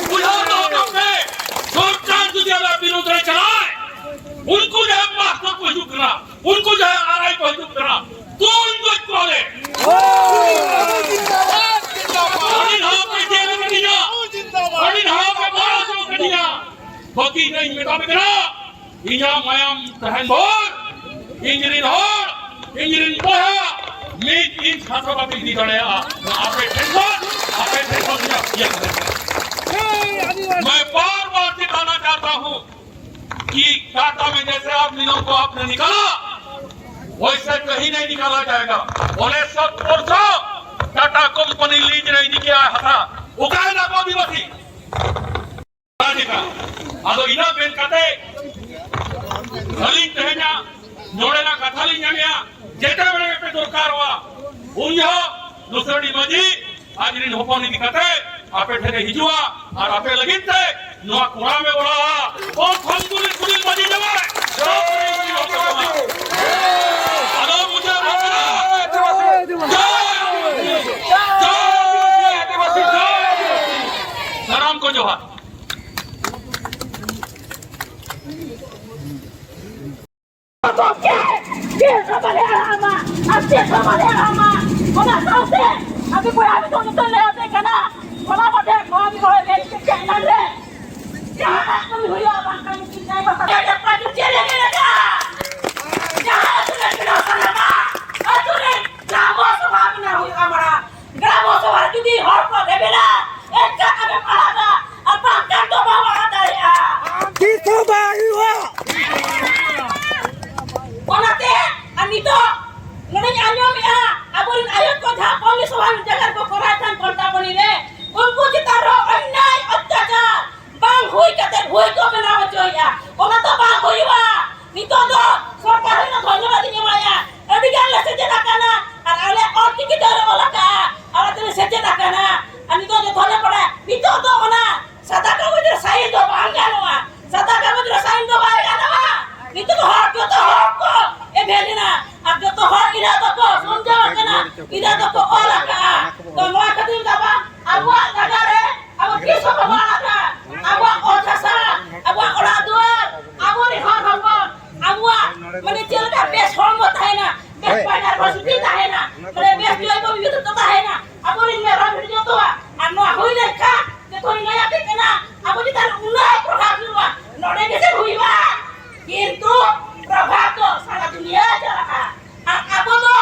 ᱵᱩᱡᱷᱟᱹᱣ ᱫᱚᱦᱚ ᱠᱟᱜ ᱯᱮ, ᱥᱚᱨᱠᱟᱨ ᱡᱩᱫᱤ ᱟᱞᱮ ᱵᱤᱨᱩᱫᱷ ᱨᱮ ᱪᱟᱞᱟᱜᱼᱟᱭ, ᱩᱱᱠᱩ ᱡᱟᱦᱟᱸᱭ ᱢᱟᱥᱴᱟᱨ ᱠᱚ ᱦᱤᱡᱩᱜ ᱠᱟᱱᱟ, ᱩᱱᱠᱩ ᱡᱟᱦᱟᱸᱭ ᱟᱨ ᱟᱭ ᱠᱚ ᱦᱤᱡᱩᱜ ᱠᱟᱱᱟ, ᱛᱩᱧ ᱜᱚᱡ ᱠᱚᱣᱟᱞᱮ᱾ ᱟᱹᱰᱤ ᱫᱷᱟᱣ ᱯᱮ ᱡᱮᱞ ᱠᱟᱫᱤᱧᱟ, ᱟᱹᱰᱤ ᱫᱷᱟᱣ ᱯᱮ ᱵᱟᱲᱟ ᱦᱚᱪᱚ ᱠᱟᱫᱤᱧᱟ᱾ ᱵᱟᱹᱠᱤ ᱫᱚᱧ ᱢᱮᱛᱟ ᱯᱮ ᱠᱟᱱᱟ, ᱤᱧᱟᱜ ᱢᱟᱭᱟᱢ ᱛᱟᱦᱮᱱ ᱵᱷᱳᱨ, ᱤᱧ ᱨᱤᱱ ᱦᱚᱲ, ᱤᱧ ᱨᱤᱱ ᱵᱚᱭᱦᱟ, ᱢᱤᱫ ᱤᱧ ᱦᱟᱥᱟ ᱵᱟᱯᱮ ᱤᱫᱤ ᱫᱟᱲᱮᱭᱟᱜᱼᱟ᱾ ᱟᱯᱮ ᱴᱷᱮᱱ ᱠᱷᱚᱱ, ᱟᱯᱮ ᱴᱷᱮᱱ ᱠᱷᱚᱱ ᱤᱧᱟᱜ ᱤᱭᱟᱹ ᱠᱟᱱᱟ᱾ मैं बार बार चेताना चाहता हूँ कि टाटा में जैसे आप मिलों को आपने निकाला, वैसे कहीं नहीं निकाला जाएगा। ᱚᱱᱮ ᱥᱚᱛ ᱵᱚᱨᱥᱚ ᱴᱟᱴᱟ ᱠᱳᱢᱯᱟᱱᱤ ᱞᱤᱡ ᱨᱮ ᱤᱫᱤ ᱠᱮᱜᱼᱟ ᱦᱟᱥᱟ, ᱚᱠᱟᱭ ᱱᱟᱠᱚ ᱟᱹᱫᱤᱵᱟᱹᱥᱤ? ᱟᱫᱚ ᱤᱱᱟᱹ ᱢᱮᱱ ᱠᱟᱛᱮ ᱟᱹᱞᱤᱧ ᱛᱮᱦᱮᱧᱟᱜ ᱱᱚᱰᱮᱱᱟᱜ ᱠᱟᱛᱷᱟ ᱞᱤᱧ ᱧᱟᱢᱮᱜᱼᱟ, ᱡᱮᱴᱟ ᱵᱮᱲᱟ ᱜᱮᱯᱮ ᱫᱚᱨᱠᱟᱨᱚᱜᱼᱟ, ᱩᱱ ᱡᱚᱦᱚᱜ ᱞᱩᱥᱟᱹᱰᱤ ᱢᱟᱹᱡᱷᱤ ᱟᱡ ᱨᱤᱱ ᱦᱚᱯᱚᱱ ᱤᱫᱤ ᱠᱟᱛᱮ ᱟᱯᱮ ᱴᱷᱮᱱ ᱮ ᱦᱤᱡᱩᱜᱼᱟ ᱟᱨ ᱟᱯᱮ ᱞᱟᱹᱜᱤᱫ ᱛᱮ ᱱᱚᱣᱟ ᱠᱚᱲᱟᱢ ᱮ ᱚᱲᱟᱜᱼᱟ᱾ ᱠᱚᱢ ᱠᱷᱚᱱ ᱠᱩᱞᱤ ᱠᱩᱞᱤ ᱢᱟᱹᱡᱷᱤ ᱡᱟᱶᱟᱭ᱾ ᱟᱫᱚ ᱢᱩᱪᱟᱹᱫ ᱨᱮ ᱢᱮᱱᱟᱜᱼᱟ, ᱡᱚᱭ ᱟᱹᱫᱤᱵᱟᱹᱥᱤ, ᱡᱚᱭ ᱟᱹᱫᱤᱵᱟᱹᱥᱤ, ᱡᱚᱭ ᱟᱹᱫᱤᱵᱟᱹᱥᱤ, ᱡᱚᱭ ᱟᱹᱫᱤᱵᱟᱹᱥᱤ᱾ ᱥᱟᱱᱟᱢ ᱠᱚ ᱡᱚᱦᱟᱨ᱾ ᱪᱮᱫ ᱦᱚᱸ ᱵᱟᱞᱮ ᱟᱲᱟᱜ ᱟᱢᱟ, ᱟᱨ ᱪᱮᱫ ᱦᱚᱸ ᱵᱟᱞᱮ ᱟᱲᱟᱜ ᱟᱢᱟ᱾ ᱚᱱᱟ ᱥᱟᱶᱛᱮ ᱟᱯᱮ ᱵᱚᱭᱦᱟ ᱢᱤᱫᱴᱟᱝ ᱧᱩᱛᱩᱢ ᱞᱮ ᱟᱯᱮ ᱠᱟᱱᱟ, ᱦᱚᱞᱟ ᱢᱟᱫᱷᱮᱨ ᱱᱚᱣᱟ ᱢᱤᱫ ᱦᱚᱲ ᱢᱮᱱ ᱠᱮᱫ ᱮᱱᱟᱝ ᱨᱮ, ᱡᱟᱦᱟᱸᱱᱟᱜ ᱠᱟᱹᱢᱤ ᱦᱩᱭᱩᱜᱼᱟ, ᱵᱟᱝᱠᱷᱟᱱ ᱢᱤᱫᱴᱤᱡ ᱱᱟᱭ ᱵᱟᱥᱟ ᱡᱟᱦᱟᱸ ᱟᱹᱛᱩ ᱨᱮ ᱵᱮᱱᱟᱣ ᱥᱟᱱᱟᱢᱟ, ᱟᱹᱛᱩ ᱨᱮ ᱜᱨᱟᱢᱚ ᱥᱚᱵᱷᱟ ᱵᱮᱱᱟᱣ ᱦᱩᱭᱩᱜᱼᱟ ᱢᱟᱲᱟᱝ᱾ ᱜᱨᱟᱢᱚ ᱥᱚᱵᱷᱟ ᱨᱮ ᱡᱩᱫᱤ ᱦᱚᱲ ᱠᱚ ᱨᱮᱵᱮᱱᱟ, ᱮᱱᱠᱷᱟᱱ ᱟᱢᱮᱢ ᱟᱲᱟᱜᱟ, ᱟᱨ ᱵᱟᱝᱠᱷᱟᱱ ᱫᱚ ᱵᱟᱢ ᱟᱲᱟᱜ ᱫᱟᱲᱮᱭᱟᱜᱼᱟ᱾ ᱛᱤᱥ ᱦᱚᱸ ᱵᱟᱭ ᱦᱩᱭᱩᱜᱼᱟ᱾ ᱚᱱᱟᱛᱮ ᱟᱨ ᱱᱤᱛᱚᱜ ᱱᱚᱰᱮᱧ ᱟᱸᱡᱚᱢᱮᱜᱼᱟ, ᱟᱵᱚᱨᱮᱱ ᱟᱭᱳ ᱠᱚ ᱡᱟᱦᱟᱸ ᱯᱚᱞᱞᱤ ᱥᱚᱵᱷᱟ ᱡᱟᱭᱜᱟ ᱨᱮᱠᱚ ᱠᱚᱨᱟᱣᱮᱫ ᱛᱟᱦᱮᱱ ᱠᱚᱱᱴᱟᱯᱚᱱᱤ ᱨᱮ, ᱩᱱᱠᱩ ᱪᱮᱛᱟᱱ ᱨᱮᱦᱚᱸ ᱚᱱᱱᱭᱟᱭ ᱚᱛᱛᱟᱪᱟᱨ ᱵᱟᱝ ᱦᱩᱭ ᱠᱟᱛᱮ ᱦᱩᱭ ᱠᱚ ᱵᱮᱱᱟᱣ ᱦᱚᱪᱚᱭᱮᱫᱼᱟ᱾ ᱚᱱᱟ ᱫᱚ ᱵᱟᱝ ᱦᱩᱭᱩᱜᱼᱟ᱾ ᱱᱤᱛᱚᱜ ᱫᱚ ᱥᱚᱨᱠᱟᱨ ᱨᱮ ᱫᱷᱚᱱᱭᱚᱵᱟᱫ ᱤᱧ ᱮᱢᱟᱭᱟ, ᱟᱹᱰᱤ ᱜᱟᱱ ᱞᱮ ᱥᱮᱪᱮᱫ ᱟᱠᱟᱱᱟ ᱟᱨ ᱟᱞᱮ ᱚᱞ ᱪᱤᱠᱤ ᱛᱮᱞᱮ ᱚᱞ ᱟᱠᱟᱫᱼᱟ, ᱟᱞᱮ ᱛᱮᱞᱮ ᱥᱮᱪᱮᱫ ᱟᱠᱟᱱᱟ᱾ ᱟᱨ ᱱᱤᱛᱚᱜ ᱡᱚᱛᱚ ᱞᱮ ᱵᱟᱲᱟᱭᱟ, ᱱᱤᱛᱚᱜ ᱫᱚ ᱚᱱᱟ ᱥᱟᱫᱟ ᱠᱟᱜᱚᱡᱽ ᱨᱮ ᱥᱟᱭᱤᱱ ᱫᱚ ᱵᱟᱝ ᱜᱟᱱᱚᱜᱼᱟ᱾ ᱥᱟᱫᱟ ᱠᱟᱜᱚᱡᱽ ᱨᱮ ᱥᱟᱭᱤᱱ ᱫᱚ ᱵᱟᱭ ᱜᱟᱱᱚᱜᱼᱟ᱾ ᱱᱤᱛᱚᱜ ᱫᱚ ᱦᱚᱲ, ᱡᱚᱛᱚ ᱦᱚᱲ ᱠᱚ ᱮᱵᱷᱮᱱ ᱮᱱᱟ ᱟᱨ ᱡᱚᱛᱚ ᱦᱚᱲ ᱤᱱᱟᱹ ᱫᱚᱠᱚ ᱥᱚᱢᱡᱷᱟᱹᱣ ᱟᱠᱟᱱᱟ, ᱤᱱᱟᱹ ᱫᱚᱠᱚ ᱚᱞ ᱟᱠᱟᱫᱼᱟ᱾ ᱛᱚ ᱱᱚᱣᱟ ᱠᱷᱟᱹᱛᱤᱨ ᱫᱚ ᱵᱟᱝ, ᱟᱵᱚᱣᱟᱜ ᱡᱟᱭᱜᱟ ᱨᱮ ᱟᱵᱚ ᱛᱤᱥ ᱦᱚᱸ ᱵᱟᱵᱚᱱ ᱟᱲᱟᱜᱟ᱾ ᱟᱵᱚᱣᱟᱜ ᱚᱛ ᱦᱟᱥᱟ, ᱟᱵᱚᱣᱟᱜ ᱚᱲᱟᱜ ᱫᱩᱣᱟᱹᱨ, ᱟᱵᱚᱨᱮᱱ ᱦᱚᱲ ᱦᱚᱯᱚᱱ, ᱟᱵᱚᱣᱟᱜ ᱢᱟᱱᱮ ᱪᱮᱫ ᱞᱮᱠᱟ ᱵᱮᱥ ᱦᱚᱲᱢᱚ ᱛᱟᱦᱮᱱᱟ, ᱵᱮᱥ ᱯᱟᱭᱫᱟᱨ ᱵᱷᱟᱥᱩᱛᱤ ᱛᱟᱦᱮᱱᱟ, ᱢᱟᱱᱮ ᱵᱮᱥ ᱡᱚᱭᱵᱚ ᱵᱤᱵᱷᱤᱱᱱᱚᱛᱟ ᱛᱟᱦᱮᱱᱟ, ᱟᱵᱚᱨᱮᱱ ᱢᱮᱨᱚᱢ ᱵᱷᱤᱰᱤ ᱡᱚᱛᱚᱣᱟᱜ᱾ ᱟᱨ ᱱᱚᱣᱟ ᱦᱩᱭ ᱞᱮᱱᱠᱷᱟᱱ ᱡᱚᱛᱚ ᱞᱟᱹᱭ ᱟᱯᱮ ᱠᱟᱱᱟ, ᱟᱵᱚ ᱪᱮᱛᱟᱱ ᱨᱮ ᱩᱱᱟᱹᱜ ᱯᱨᱚᱵᱷᱟᱵ ᱧᱩᱨᱩᱜᱼᱟ, ᱱᱚᱰᱮ ᱜᱮᱥᱮ ᱦᱩᱭᱩᱜᱼᱟ, ᱠᱤᱱᱛᱩ ᱯᱨᱚᱵᱷᱟᱵ ᱫᱚ ᱥᱟᱨᱟ ᱫᱩᱱᱤᱭᱟᱹ ᱪᱟᱞᱟᱜᱼᱟ᱾ ᱟᱨ ᱟᱵᱚ ᱫᱚ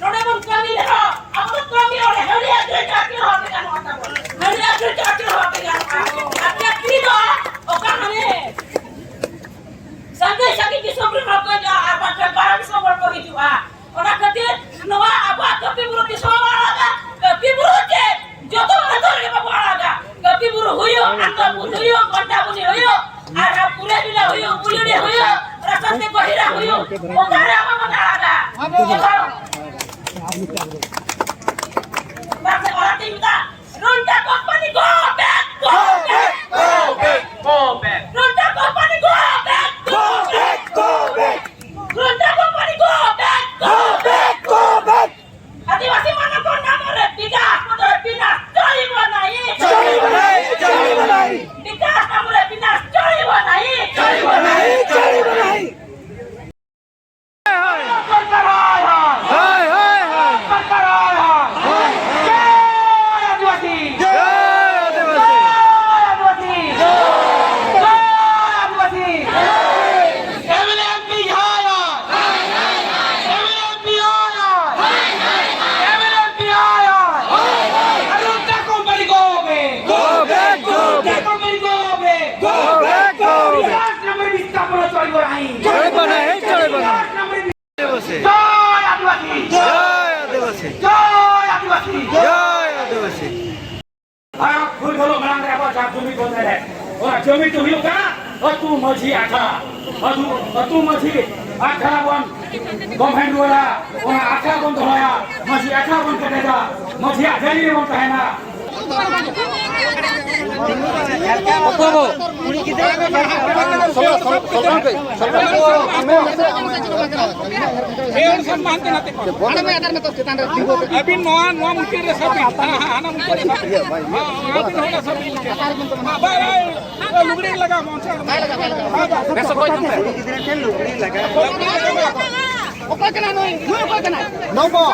ᱱᱚᱰᱮ ᱵᱚᱱ ᱠᱟᱹᱢᱤ ᱨᱮᱦᱚᱸ, ᱟᱵᱚ ᱫᱚ ᱠᱟᱹᱢᱤ ᱚᱸᱰᱮ ᱦᱟᱹᱨᱭᱟᱹᱲ ᱜᱮ ᱪᱟᱹᱠᱨᱤ ᱦᱚᱸ ᱵᱮᱠᱟᱨ ᱱᱚᱜᱼᱟ ᱛᱟᱵᱚᱱ᱾ ᱦᱟᱹᱨᱭᱟᱹᱲ ᱜᱮ ᱪᱟᱹᱠᱨᱤ ᱦᱚᱸ ᱵᱮᱠᱟᱨ ᱱᱚᱜᱼᱟ᱾ ᱟᱨ ᱪᱟᱹᱠᱨᱤ ᱫᱚ ᱚᱠᱟ ᱢᱟᱱᱮ ᱥᱟᱺᱜᱤᱧ ᱥᱟᱺᱜᱤᱧ ᱫᱤᱥᱚᱢ ᱨᱮᱱ ᱦᱚᱲ ᱠᱚ ᱦᱤᱡᱩᱜᱼᱟ ᱟᱨ ᱵᱟᱝᱠᱷᱟᱱ ᱵᱟᱦᱨᱮ ᱫᱤᱥᱚᱢ ᱦᱚᱲ ᱠᱚ ᱦᱤᱡᱩᱜᱼᱟ᱾ ᱚᱱᱟ ᱠᱷᱟᱹᱛᱤᱨ ᱱᱚᱣᱟ ᱟᱵᱚᱣᱟᱜ ᱠᱟᱹᱯᱤ ᱵᱩᱨᱩ ᱫᱤᱥᱚᱢ ᱵᱚᱱ ᱟᱲᱟᱜᱟ, ᱠᱟᱹᱯᱤ ᱵᱩᱨᱩ ᱪᱮᱫ ᱡᱚᱛᱚ ᱟᱹᱛᱩ ᱨᱮᱜᱮ ᱵᱟᱵᱚ ᱟᱲᱟᱜᱟ᱾ ᱠᱟᱹᱯᱤ ᱵᱩᱨᱩ ᱦᱩᱭᱩᱜ, ᱟᱱᱫᱟᱯᱩᱨ ᱦᱩᱭᱩᱜ, ᱠᱚᱱᱴᱟᱵᱩᱱᱤ ᱦᱩᱭᱩᱜ, ᱟᱨ ᱯᱩᱨᱟᱹ ᱵᱤᱞᱟ ᱦᱩᱭᱩᱜ, ᱵᱩᱞᱩᱰᱤ ᱦᱩᱭᱩᱜ, ᱨᱟᱥᱟᱛᱮ ᱜᱚᱦᱤᱨᱟ ᱦᱩᱭᱩᱜ, ᱚᱠᱟᱨᱮ ᱟᱵᱚ ᱵᱚᱱ ᱟᱲᱟᱜᱟ? ᱵᱟᱥᱮ ᱚᱱᱟᱛᱮᱧ ᱢᱮᱛᱟᱜ, Ronda company go back, go back, go back, go back. Ronda company go back, go back, go back. Ronda company go back, go back, go back. आदिवासी मानव को नाम रे विकास को तो विनाश चलिबो नहीं। चलिबो नहीं, चलिबो नहीं। विकास नाम रे विनाश चलिबो नहीं। चलिबो नहीं। ᱡᱩᱢᱤᱫ ᱵᱚᱱ ᱢᱮᱱᱮᱫ, ᱚᱱᱟ ᱡᱩᱢᱤᱫ ᱫᱚ ᱦᱩᱭᱩᱜ ᱠᱟᱱᱟ ᱟᱹᱛᱩ ᱢᱟᱹᱡᱷᱤ ᱟᱠᱷᱲᱟ᱾ ᱟᱹᱛᱩ, ᱟᱹᱛᱩ ᱢᱟᱹᱡᱷᱤ ᱟᱠᱷᱲᱟ ᱵᱚᱱ ᱜᱚᱵᱷᱮᱱ ᱨᱩᱣᱟᱹᱲᱟ, ᱚᱱᱟ ᱟᱠᱷᱲᱟ ᱵᱚᱱ ᱫᱚᱦᱚᱭᱟ, ᱢᱟᱹᱡᱷᱤ ᱟᱠᱷᱲᱟ ᱵᱚᱱ ᱠᱮᱴᱮᱡᱟ, ᱢᱟᱹᱡᱷᱤᱭᱟᱜ ᱡᱟᱹᱨᱤ ᱨᱮᱵᱚᱱ ᱛᱟᱦᱮᱱᱟ᱾ ᱟᱹᱵᱤᱱ ᱱᱚᱣᱟ, ᱱᱚᱣᱟ ᱢᱩᱪᱟᱹᱫ ᱨᱮ ᱥᱟᱵ ᱵᱤᱱ᱾ ᱦᱟᱱᱟ, ᱦᱟᱱᱟ ᱢᱩᱪᱟᱹᱫ ᱨᱮ ᱥᱟᱵ ᱵᱤᱱ᱾ ᱦᱟᱱᱟ ᱢᱩᱪᱟᱹᱫ ᱨᱮ ᱥᱟᱵ ᱵᱤᱱ᱾ ᱦᱮᱸ, ᱟᱹᱵᱤᱱ ᱦᱚᱸ ᱚᱸᱰᱮ ᱥᱟᱵ ᱵᱤᱱ᱾ ᱵᱟᱭ, ᱵᱟᱭ, ᱞᱩᱜᱽᱲᱤ ᱞᱟᱜᱟᱣ ᱢᱟ, ᱚᱱᱛᱮ ᱵᱮᱥ ᱚᱠᱚᱡ ᱛᱮ᱾ ᱚᱠᱚᱭ ᱠᱟᱱᱟᱭ ᱱᱩᱭ? ᱱᱩᱭ ᱚᱠᱚᱭ ᱠᱟᱱᱟᱭ? ᱱᱚᱵᱚ᱾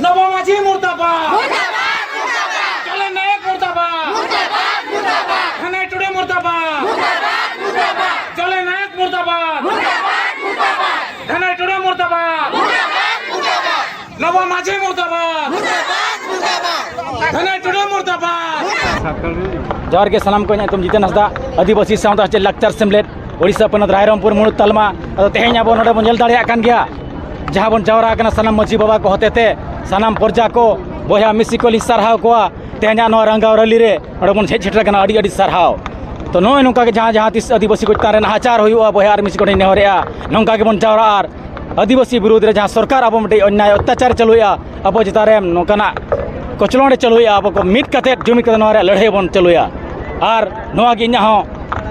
ᱱᱚᱵᱚ ᱢᱟᱹᱡᱷᱤ ᱢᱩᱨᱫᱟᱵᱟᱫ᱾ ᱢᱩᱨᱫᱟᱵᱟᱫ, ᱢᱩᱨᱫᱟᱵᱟᱫ᱾ ᱡᱚᱞᱮ ᱱᱟᱭᱚᱠ ᱢᱩᱨᱫᱟᱵᱟᱫ᱾ ᱢᱩᱨᱫᱟᱵᱟᱫ, ᱢᱩᱨᱫᱟᱵᱟᱫ᱾ ᱫᱷᱟᱱᱟᱭ ᱴᱩᱰᱩ ᱢᱩᱨᱫᱟᱵᱟᱫ᱾ ᱢᱩᱨᱫᱟᱵᱟᱫ, ᱢᱩᱨᱫᱟᱵᱟᱫ᱾ ᱡᱚᱞᱮ ᱱᱟᱭᱚᱠ ᱢᱩᱨᱫᱟᱵᱟᱫ᱾ ᱢᱩᱨᱫᱟᱵᱟᱫ, ᱢᱩᱨᱫᱟᱵᱟᱫ᱾ ᱫᱷᱟᱱᱟᱭ ᱴᱩᱰᱩ ᱢᱩᱨᱫᱟᱵᱟᱫ᱾ ᱢᱩᱨᱫᱟᱵᱟᱫ, ᱢᱩᱨᱫᱟᱵᱟᱫ᱾ ᱱᱚᱵᱚ ᱢᱟᱹᱡᱷᱤ ᱢᱩᱨᱫᱟᱵᱟᱫ᱾ ᱢᱩᱨᱫᱟᱵᱟᱫ, ᱢᱩᱨᱫᱟᱵᱟᱫ᱾ ᱫᱷᱟᱱᱟᱭ ᱴᱩᱰᱩ ᱢᱩᱨᱫᱟᱵᱟᱫ᱾ ᱡᱚᱦᱟᱨ ᱜᱮ ᱥᱟᱱᱟᱢ ᱠᱚ, ᱤᱧᱟᱹᱜ ᱧᱩᱛᱩᱢ ᱡᱤᱛᱮᱱ ᱦᱟᱸᱥᱫᱟ, ᱟᱹᱫᱤᱵᱟᱹᱥᱤ ᱥᱟᱶᱛᱟ ᱪᱮᱫ ᱞᱟᱠᱪᱟᱨ ᱥᱮᱢᱞᱮᱫ, ᱳᱰᱤᱥᱟ ᱯᱚᱱᱚᱛ ᱨᱟᱭᱨᱚᱝᱯᱩᱨ ᱢᱩᱬᱩᱫ ᱛᱟᱞᱢᱟ᱾ ᱟᱫᱚ ᱛᱮᱦᱮᱧ ᱟᱵᱚ ᱱᱚᱰᱮ ᱵᱚᱱ ᱧᱮᱞ ᱫᱟᱲᱮᱭᱟᱜ ᱠᱟᱱ ᱜᱮᱭᱟ, ᱡᱟᱦᱟᱸ ᱵᱚᱱ ᱡᱟᱣᱨᱟ ᱟᱠᱟᱱᱟ ᱥᱟᱱᱟᱢ ᱢᱟᱹᱡᱷᱤ ᱵᱟᱵᱟ ᱠᱚ ᱦᱚᱛᱮᱛᱮ, ᱥᱟᱱᱟᱢ ᱯᱨᱚᱡᱟ ᱠᱚ, ᱵᱚᱭᱦᱟ ᱢᱤᱥᱤ ᱠᱚᱞᱤᱧ ᱥᱟᱨᱦᱟᱣ ᱠᱚᱣᱟ᱾ ᱛᱮᱦᱮᱧᱟᱜ ᱱᱚᱣᱟ ᱨᱟᱸᱜᱟᱣ ᱨᱟᱹᱞᱤ ᱨᱮ ᱱᱚᱰᱮ ᱵᱚᱱ ᱦᱮᱡ ᱥᱮᱴᱮᱨ ᱟᱠᱟᱱᱟ, ᱟᱹᱰᱤ ᱟᱹᱰᱤ ᱥᱟᱨᱦᱟᱣ᱾ ᱛᱚ ᱱᱚᱜᱼᱚᱭ ᱱᱚᱝᱠᱟ ᱜᱮ ᱡᱟᱦᱟᱸ, ᱡᱟᱦᱟᱸ ᱛᱤᱥ ᱟᱹᱫᱤᱵᱟᱹᱥᱤ ᱠᱚ ᱪᱮᱛᱟᱱ ᱨᱮ ᱱᱟᱦᱟᱪᱟᱨ ᱦᱩᱭᱩᱜᱼᱟ, ᱵᱚᱭᱦᱟ ᱟᱨ ᱢᱤᱥᱤ ᱠᱚ ᱴᱷᱮᱱ ᱱᱮᱦᱚᱨᱮᱜᱼᱟ, ᱱᱚᱝᱠᱟ ᱜᱮᱵᱚᱱ ᱡᱟᱣᱨᱟᱜᱼᱟ ᱟᱨ ᱟᱹᱫᱤᱵᱟᱹᱥᱤ ᱵᱤᱨᱩᱫᱽ ᱨᱮ ᱡᱟᱦᱟᱸ ᱥᱚᱨᱠᱟᱨ ᱟᱵᱚ ᱢᱤᱫᱴᱮᱡ ᱚᱱᱱᱭᱟᱭ ᱚᱛᱛᱟᱪᱟᱨᱮ ᱪᱟᱹᱞᱩᱭᱮᱫᱼᱟ, ᱟᱵᱚ ᱪᱮᱛᱟᱱ ᱨᱮ ᱱᱚᱝᱠᱟᱱᱟᱜ ᱠᱚᱪᱞᱚᱱ ᱮ ᱪᱟᱹᱞᱩᱭᱮᱫᱼᱟ, ᱟᱵᱚ ᱠᱚ ᱢᱤᱫ ᱠᱟᱛᱮᱫ ᱡᱩᱢᱤᱫ ᱠᱟᱛᱮ ᱱᱚᱣᱟ ᱨᱮᱭᱟᱜ ᱞᱟᱹᱲᱦᱟᱹᱭ ᱵᱚᱱ ᱪᱟᱹᱞᱩᱭᱟ᱾ ᱟᱨ ᱱᱚᱣᱟ ᱜᱮ ᱤᱧᱟᱹᱜ ᱦᱚᱸ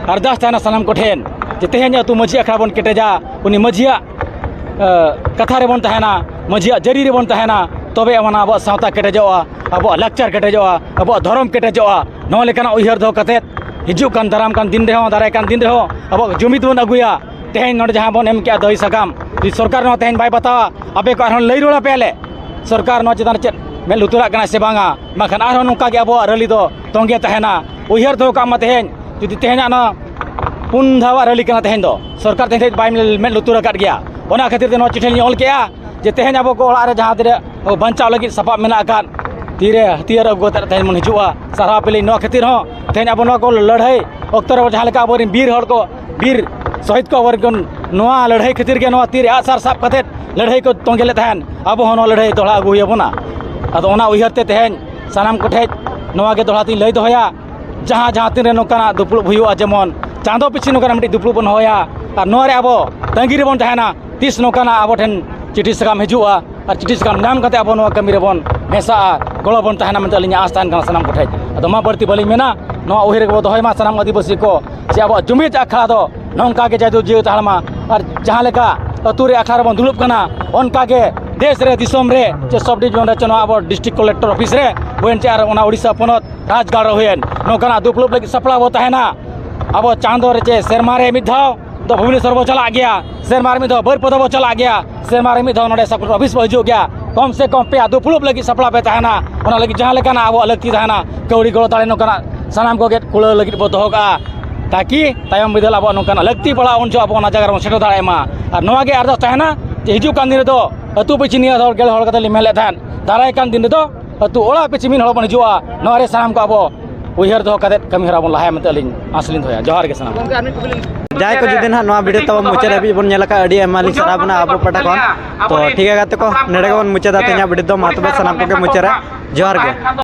ᱟᱨᱫᱟᱥ ᱛᱟᱦᱮᱱᱟ ᱥᱟᱱᱟᱢ ᱠᱚᱴᱷᱮᱱ, ᱡᱮ ᱛᱮᱦᱮᱧ ᱟᱹᱛᱩ ᱢᱟᱹᱡᱷᱤ ᱟᱠᱷᱲᱟ ᱵᱚᱱ ᱠᱮᱴᱮᱡᱟ, ᱩᱱᱤ ᱢᱟᱹᱡᱷᱤᱭᱟᱜ, ᱮ, ᱠᱟᱛᱷᱟ ᱨᱮᱵᱚᱱ ᱛᱟᱦᱮᱱᱟ, ᱢᱟᱹᱡᱷᱤᱭᱟᱜ ᱡᱟᱹᱨᱤ ᱨᱮᱵᱚᱱ ᱛᱟᱦᱮᱱᱟ, ᱛᱚᱵᱮ ᱟᱱᱟ ᱟᱵᱚᱣᱟᱜ ᱥᱟᱶᱛᱟ ᱠᱮᱴᱮᱡᱚᱜᱼᱟ, ᱟᱵᱚᱣᱟᱜ ᱞᱟᱠᱪᱟᱨ ᱠᱮᱴᱮᱡᱚᱜᱼᱟ, ᱟᱵᱚᱣᱟᱜ ᱫᱷᱚᱨᱚᱢ ᱠᱮᱴᱮᱡᱚᱜᱼᱟ᱾ ᱱᱚᱣᱟ ᱞᱮᱠᱟᱱᱟᱜ ᱩᱭᱦᱟᱹᱨ ᱫᱚᱦᱚ ᱠᱟᱛᱮᱫ ᱦᱤᱡᱩᱜ ᱠᱟᱱ ᱫᱟᱨᱟᱢ ᱠᱟᱱ ᱫᱤᱱ ᱨᱮᱦᱚᱸ, ᱫᱟᱨᱟᱭ ᱠᱟᱱ ᱫᱤᱱ ᱨᱮᱦᱚᱸ ᱟᱵᱚᱣᱟᱜ ᱡᱩᱢᱤᱫ ᱵᱚᱱ ᱟᱹᱜᱩᱭᱟ᱾ ᱛᱮᱦᱮᱧ ᱱᱚᱰᱮ ᱡᱟᱦᱟᱸ ᱵᱚᱱ ᱮᱢ ᱠᱮᱜᱼᱟ ᱫᱟᱹᱭ ᱥᱟᱠᱟᱢ, ᱡᱩᱫᱤ ᱥᱚᱨᱠᱟᱨ ᱱᱚᱣᱟ ᱛᱮᱦᱮᱧ ᱵᱟᱭ ᱵᱟᱛᱟᱣᱟ, ᱟᱯᱮ ᱠᱚ ᱟᱨᱦᱚᱸ ᱞᱟᱹᱭ ᱨᱩᱣᱟᱹᱲ ᱟᱯᱮᱭᱟᱞᱮ, ᱥᱚᱨᱠᱟᱨ ᱱᱚᱣᱟ ᱪᱮᱛᱟᱱ ᱨᱮ ᱪᱮᱫ ᱢᱮᱫ ᱞᱩᱛᱩᱨᱟᱜ ᱠᱟᱱᱟ ᱥᱮ ᱵᱟᱝᱟ, ᱵᱟᱝᱠᱷᱟᱱ ᱟᱨᱦᱚᱸ ᱱᱚᱝᱠᱟ ᱜᱮ ᱟᱵᱚᱣᱟᱜ ᱨᱮᱞᱤ ᱫᱚ ᱛᱚᱸᱜᱮ ᱛᱟᱦᱮᱱᱟ᱾ ᱩᱭᱦᱟᱹᱨ ᱫᱚᱦᱚ ᱠᱟᱜ ᱢᱟ, ᱛᱮᱦᱮᱧ ᱡᱩᱫᱤ ᱛᱮᱦᱮᱧᱟᱜ ᱱᱚᱣᱟ ᱯᱩᱱ ᱫᱷᱟᱣᱟᱜ ᱨᱮᱞᱤ ᱠᱟᱱᱟ, ᱛᱮᱦᱮᱧ ᱫᱚ ᱥᱚᱨᱠᱟᱨ ᱛᱮᱦᱮᱧ ᱫᱷᱟᱹᱵᱤᱡ ᱵᱟᱭ ᱢᱮᱫ ᱞᱩᱛᱩᱨ ᱟᱠᱟᱫ ᱜᱮᱭᱟ᱾ ᱚᱱᱟ ᱠᱷᱟᱹᱛᱤᱨ ᱛᱮ ᱱᱚᱣᱟ ᱪᱤᱴᱷᱤ ᱞᱤᱧ ᱚᱞ ᱠᱮᱜᱼᱟ ᱡᱮ ᱛᱮᱦᱮᱧ ᱟᱵᱚ ᱠᱚ ᱚᱲᱟᱜ ᱨᱮ ᱡᱟᱦᱟᱸ ᱛᱤᱱᱟᱹᱜ ᱵᱟᱧᱪᱟᱣ ᱞᱟᱹᱜᱤᱫ ᱥᱟᱯᱟᱵ ᱢᱮᱱᱟᱜ ᱟᱠᱟᱫ, ᱛᱤᱨᱮ ᱦᱟᱹᱛᱭᱟᱹᱨ ᱟᱹᱜᱩ ᱠᱟᱛᱮ ᱛᱮᱦᱮᱧ ᱵᱚᱱ ᱦᱤᱡᱩᱜᱼᱟ᱾ ᱥᱟᱨᱦᱟᱣ ᱯᱮᱞᱤᱧ ᱱᱚᱣᱟ ᱠᱷᱟᱹᱛᱤᱨ ᱦᱚᱸ, ᱛᱮᱦᱮᱧ ᱟᱵᱚ ᱱᱚᱣᱟ ᱠᱚ ᱞᱟᱹᱲᱦᱟᱹᱭ ᱚᱠᱛᱚ ᱨᱮ ᱡᱟᱦᱟᱸ ᱞᱮᱠᱟ ᱟᱵᱚᱨᱮᱱ ᱵᱤᱨ ᱦᱚᱲ ᱠᱚ, ᱵᱤᱨ ᱥᱚᱦᱤᱫ ᱠᱚ ᱟᱵᱚᱨᱮᱱ ᱠᱚ ᱱᱚᱣᱟ ᱞᱟᱹᱲᱦᱟᱹᱭ ᱠᱷᱟᱹᱛᱤᱨ ᱜᱮ ᱱᱚᱣᱟ ᱛᱤᱨᱮ ᱟᱜᱼᱥᱟᱨ ᱥᱟᱵ ᱠᱟᱛᱮ ᱞᱟᱹᱲᱦᱟᱹᱭ ᱠᱚ ᱛᱚᱸᱜᱮ ᱞᱮᱫ ᱛᱟᱦᱮᱸᱱ, ᱟᱵᱚ ᱦᱚᱸ ᱱᱚᱣᱟ ᱞᱟᱹᱲᱦᱟᱹᱭ ᱫᱚᱦᱲᱟ ᱟᱹᱜᱩ ᱦᱩᱭ ᱟᱵᱚᱱᱟ᱾ ᱟᱫᱚ ᱚᱱᱟ ᱩᱭᱦᱟᱹᱨ ᱛᱮ ᱛᱮᱦᱮᱧ ᱥᱟᱱᱟᱢ ᱠᱚᱴᱷᱮᱡ ᱱᱚᱣᱟ ᱜᱮ ᱫᱚᱦᱲᱟ ᱛᱤᱧ ᱞᱟᱹᱭ ᱫᱚᱦᱚᱭᱟ ᱡᱟᱦᱟᱸ ᱡᱟᱦᱟᱸ ᱛᱤᱱᱨᱮ ᱱᱚᱝᱠᱟᱱᱟᱜ ᱫᱩᱯᱲᱩᱵ ᱦᱩᱭᱩᱜᱼᱟ, ᱡᱮᱢᱚᱱ ᱪᱟᱸᱫᱚ ᱯᱤᱪᱷᱤ ᱱᱚᱝᱠᱟᱱᱟᱜ ᱢᱤᱫᱴᱤᱡ ᱫᱩᱯᱲᱩᱵ ᱵᱚᱱ ᱦᱚᱦᱚᱭᱟ, ᱟᱨ ᱱᱚᱣᱟ ᱨᱮ ᱟᱵᱚ ᱛᱟᱺᱜᱤ ᱨᱮᱵᱚᱱ ᱛᱟᱦᱮᱱᱟ ᱛᱤᱥ ᱱᱚᱝᱠᱟᱱᱟᱜ ᱟᱵᱚ ᱴᱷᱮᱱ ᱪᱤᱴᱷᱤ ᱥᱟᱠᱟᱢ ᱦᱤᱡᱩᱜᱼᱟ, ᱟᱨ ᱪᱤᱴᱷᱤ ᱥᱟᱠᱟᱢ ᱧᱟᱢ ᱠᱟᱛᱮ ᱟᱵᱚ ᱱᱚᱣᱟ ᱠᱟᱹᱢᱤ ᱨᱮᱵᱚᱱ ᱢᱮᱥᱟᱜᱼᱟ, ᱜᱚᱲᱚ ᱵᱚᱱ ᱛᱟᱦᱮᱱᱟ ᱢᱮᱱᱛᱮ ᱟᱹᱞᱤᱧᱟᱜ ᱟᱸᱥ ᱛᱟᱦᱮᱱ ᱠᱟᱱᱟ ᱥᱟᱱᱟᱢ ᱠᱚᱴᱷᱮᱱ᱾ ᱟᱫᱚ ᱢᱟ ᱵᱟᱹᱲᱛᱤ ᱵᱟᱹᱞᱤᱧ ᱢᱮᱱᱟ, ᱱᱚᱣᱟ ᱩᱭᱦᱟᱹᱨ ᱜᱮᱵᱚ ᱫᱚᱦᱚᱭ ᱢᱟ ᱥᱟᱱᱟᱢ ᱟᱹᱫᱤᱵᱟᱹᱥᱤ ᱠᱚ, ᱡᱮ ᱟᱵᱚᱣᱟᱜ ᱡᱩᱢᱤᱫ ᱟᱠᱷᱲᱟ ᱫᱚ ᱱᱚᱝᱠᱟ ᱜᱮ ᱡᱟᱭᱡᱩᱜᱽ ᱡᱤᱭᱟᱹᱲ ᱛᱟᱦᱮᱱ ᱢᱟ᱾ ᱟᱨ ᱡᱟᱦᱟᱸ ᱞᱮᱠᱟ ᱟᱹᱛᱩ ᱨᱮ ᱟᱠᱷᱲᱟ ᱨᱮᱵᱚᱱ ᱫᱩᱲᱩᱵ ᱠᱟᱱᱟ, ᱚᱱᱠᱟ ᱜᱮ ᱫᱮᱥ ᱨᱮ, ᱫᱤᱥᱚᱢ ᱨᱮ, ᱪᱮ ᱥᱚᱵᱽ ᱰᱤᱵᱷᱤᱡᱚᱱ ᱨᱮ, ᱪᱮ ᱱᱚᱣᱟ ᱟᱵᱚ ᱰᱤᱥᱴᱨᱤᱠᱴ ᱠᱚᱞᱮᱠᱴᱚᱨ ᱚᱯᱷᱤᱥ ᱨᱮ ᱦᱩᱭᱮᱱ, ᱪᱮ ᱟᱨ ᱚᱱᱟ ᱩᱲᱤᱥᱥᱟ ᱯᱚᱱᱚᱛ ᱨᱟᱡᱽᱜᱟᱲ ᱨᱮ ᱦᱩᱭᱮᱱ, ᱱᱚᱝᱠᱟᱱᱟᱜ ᱫᱩᱯᱲᱩᱵ ᱞᱟᱹᱜᱤᱫ ᱥᱟᱯᱲᱟᱣ ᱵᱚ ᱛᱟᱦᱮᱱᱟ᱾ ᱟᱵᱚ ᱪᱟᱸᱫᱚ ᱨᱮ ᱪᱮ ᱥᱮᱨᱢᱟ ᱨᱮ ᱢᱤᱫ ᱫᱷᱟᱣ ᱫᱚ ᱵᱷᱩᱵᱽᱱᱮᱥᱚᱨ ᱵᱚ ᱪᱟᱞᱟᱜ ᱜᱮᱭᱟ, ᱥᱮᱨᱢᱟ ᱨᱮ ᱢᱤᱫ ᱫᱷᱟᱣ ᱵᱟᱹᱨᱯᱟᱫᱟ ᱵᱚ ᱪᱟᱞᱟᱜ ᱜᱮᱭᱟ, ᱥᱮᱨᱢᱟ ᱨᱮ ᱢᱤᱫ ᱫᱷᱟᱣ ᱱᱚᱰᱮ ᱥᱟᱵ ᱠᱟᱜ ᱚᱯᱷᱤᱥ ᱵᱚ ᱦᱤᱡᱩᱜ ᱜᱮᱭᱟ᱾ ᱠᱚᱢ ᱥᱮ ᱠᱚᱢ ᱯᱮ ᱫᱩᱯᱲᱩᱵ ᱞᱟᱹᱜᱤᱫ ᱥᱟᱯᱲᱟᱣ ᱯᱮ ᱛᱟᱦᱮᱱᱟ᱾ ᱚᱱᱟ ᱞᱟᱹᱜᱤᱫ ᱡᱟᱦᱟᱸ ᱞᱮᱠᱟᱱᱟᱜ ᱟᱵᱚᱣᱟᱜ ᱞᱟᱹᱠᱛᱤ ᱛᱟᱦᱮᱱᱟ, ᱠᱟᱹᱣᱰᱤ ᱜᱚᱲᱚ ᱫᱟᱲᱮ ᱱᱚᱝᱠᱟᱱᱟᱜ ᱥᱟᱱᱟᱢ ᱠᱚᱜᱮ ᱠᱩᱲᱟᱹᱣ ᱞᱟᱹᱜᱤᱫ ᱵᱚ ᱫᱚᱦᱚ ᱠᱟᱜᱼᱟ, ᱛᱟᱠᱤ ᱛᱟᱭᱚᱢ ᱵᱤᱫᱟᱹᱞ ᱟᱵᱚᱣᱟᱜ ᱱᱚᱝᱠᱟᱱᱟᱜ ᱞᱟᱹᱠᱛᱤ ᱯᱟᱲᱟᱜᱼᱟ, ᱩᱱ ᱡᱚᱦᱚᱜ ᱟᱵᱚ ᱚᱱᱟ ᱡᱟᱭᱜᱟ ᱨᱮᱵᱚᱱ ᱥᱮᱴᱮᱨ ᱫᱟᱲᱮᱭᱟᱜ ᱢᱟ᱾ ᱟᱨ ᱱᱚᱣᱟ ᱜᱮ ᱟᱨᱫᱟᱥ ᱛᱟᱦᱮᱱᱟ ᱡᱮ ᱦᱤᱡᱩᱜ ᱠᱟᱱ ᱫᱤᱱ ᱨᱮᱫᱚ ᱟᱹᱛᱩ ᱯᱤᱪᱷᱤ ᱱᱤᱭᱟᱹ ᱦᱚᱲ ᱜᱮᱞ ᱦᱚᱲ ᱠᱟᱛᱮ ᱞᱤᱧ ᱢᱮᱱ ᱞᱮᱫ ᱛᱟᱦᱮᱸᱫ, ᱫᱟᱨᱟᱭ ᱠᱟᱱ ᱫᱤᱱ ᱨᱮᱫᱚ ᱟᱹᱛᱩ ᱚᱲᱟᱜ ᱯᱤᱪᱷᱤ ᱢᱤᱫ ᱦᱚᱲ ᱵᱚᱱ ᱦᱤᱡᱩᱜᱼᱟ᱾ ᱱᱚᱣᱟ ᱨᱮ ᱥᱟᱱᱟᱢ ᱠᱚ ᱟᱵᱚ ᱩᱭᱦᱟᱹᱨ ᱫᱚᱦᱚ ᱠᱟᱛᱮ ᱠᱟᱹᱢᱤ ᱦᱚᱨᱟ ᱵᱚᱱ ᱞᱟᱦᱟᱭᱟ ᱢᱮᱱᱛᱮ ᱟᱹᱞᱤᱧ ᱟᱸᱥ ᱞᱤᱧ ᱫᱚᱦᱚᱭᱟ᱾ ᱡᱚᱦᱟᱨ ᱜᱮ ᱥᱟᱱᱟᱢ᱾ ᱡᱟᱦᱟᱸᱭ ᱠᱚ ᱡᱩᱫᱤ ᱱᱟᱦᱟᱜ ᱱᱚᱣᱟ ᱵᱷᱤᱰᱤᱭᱳ ᱛᱟᱵᱚ ᱢᱩᱪᱟᱹᱫ ᱦᱟᱹᱵᱤᱡ ᱵᱚᱱ ᱧᱮᱞ ᱟᱠᱟᱫ, ᱟᱹᱰᱤ ᱟᱭᱢᱟ ᱞᱤᱧ ᱥᱟᱨᱦᱟᱣ ᱵᱚᱱᱟ ᱟᱵᱚ ᱯᱟᱦᱴᱟ ᱠᱷᱚᱱ᱾ ᱛᱚ ᱴᱷᱤᱠ ᱜᱮᱭᱟ ᱜᱟᱛᱮ ᱠᱚ, ᱱᱚᱰᱮ ᱜᱮᱵᱚᱱ ᱢᱩᱪᱟᱹᱫᱟ ᱛᱮᱦᱮᱧᱟᱜ ᱵᱷᱤᱰᱤᱭᱳ ᱫᱚ᱾ ᱢᱟ ᱛᱚᱵᱮ ᱥᱟᱱᱟᱢ ᱠᱚᱜᱮ ᱢᱩᱪᱟᱹᱫ ᱨᱮ ᱡᱚᱦᱟᱨ ᱜᱮ᱾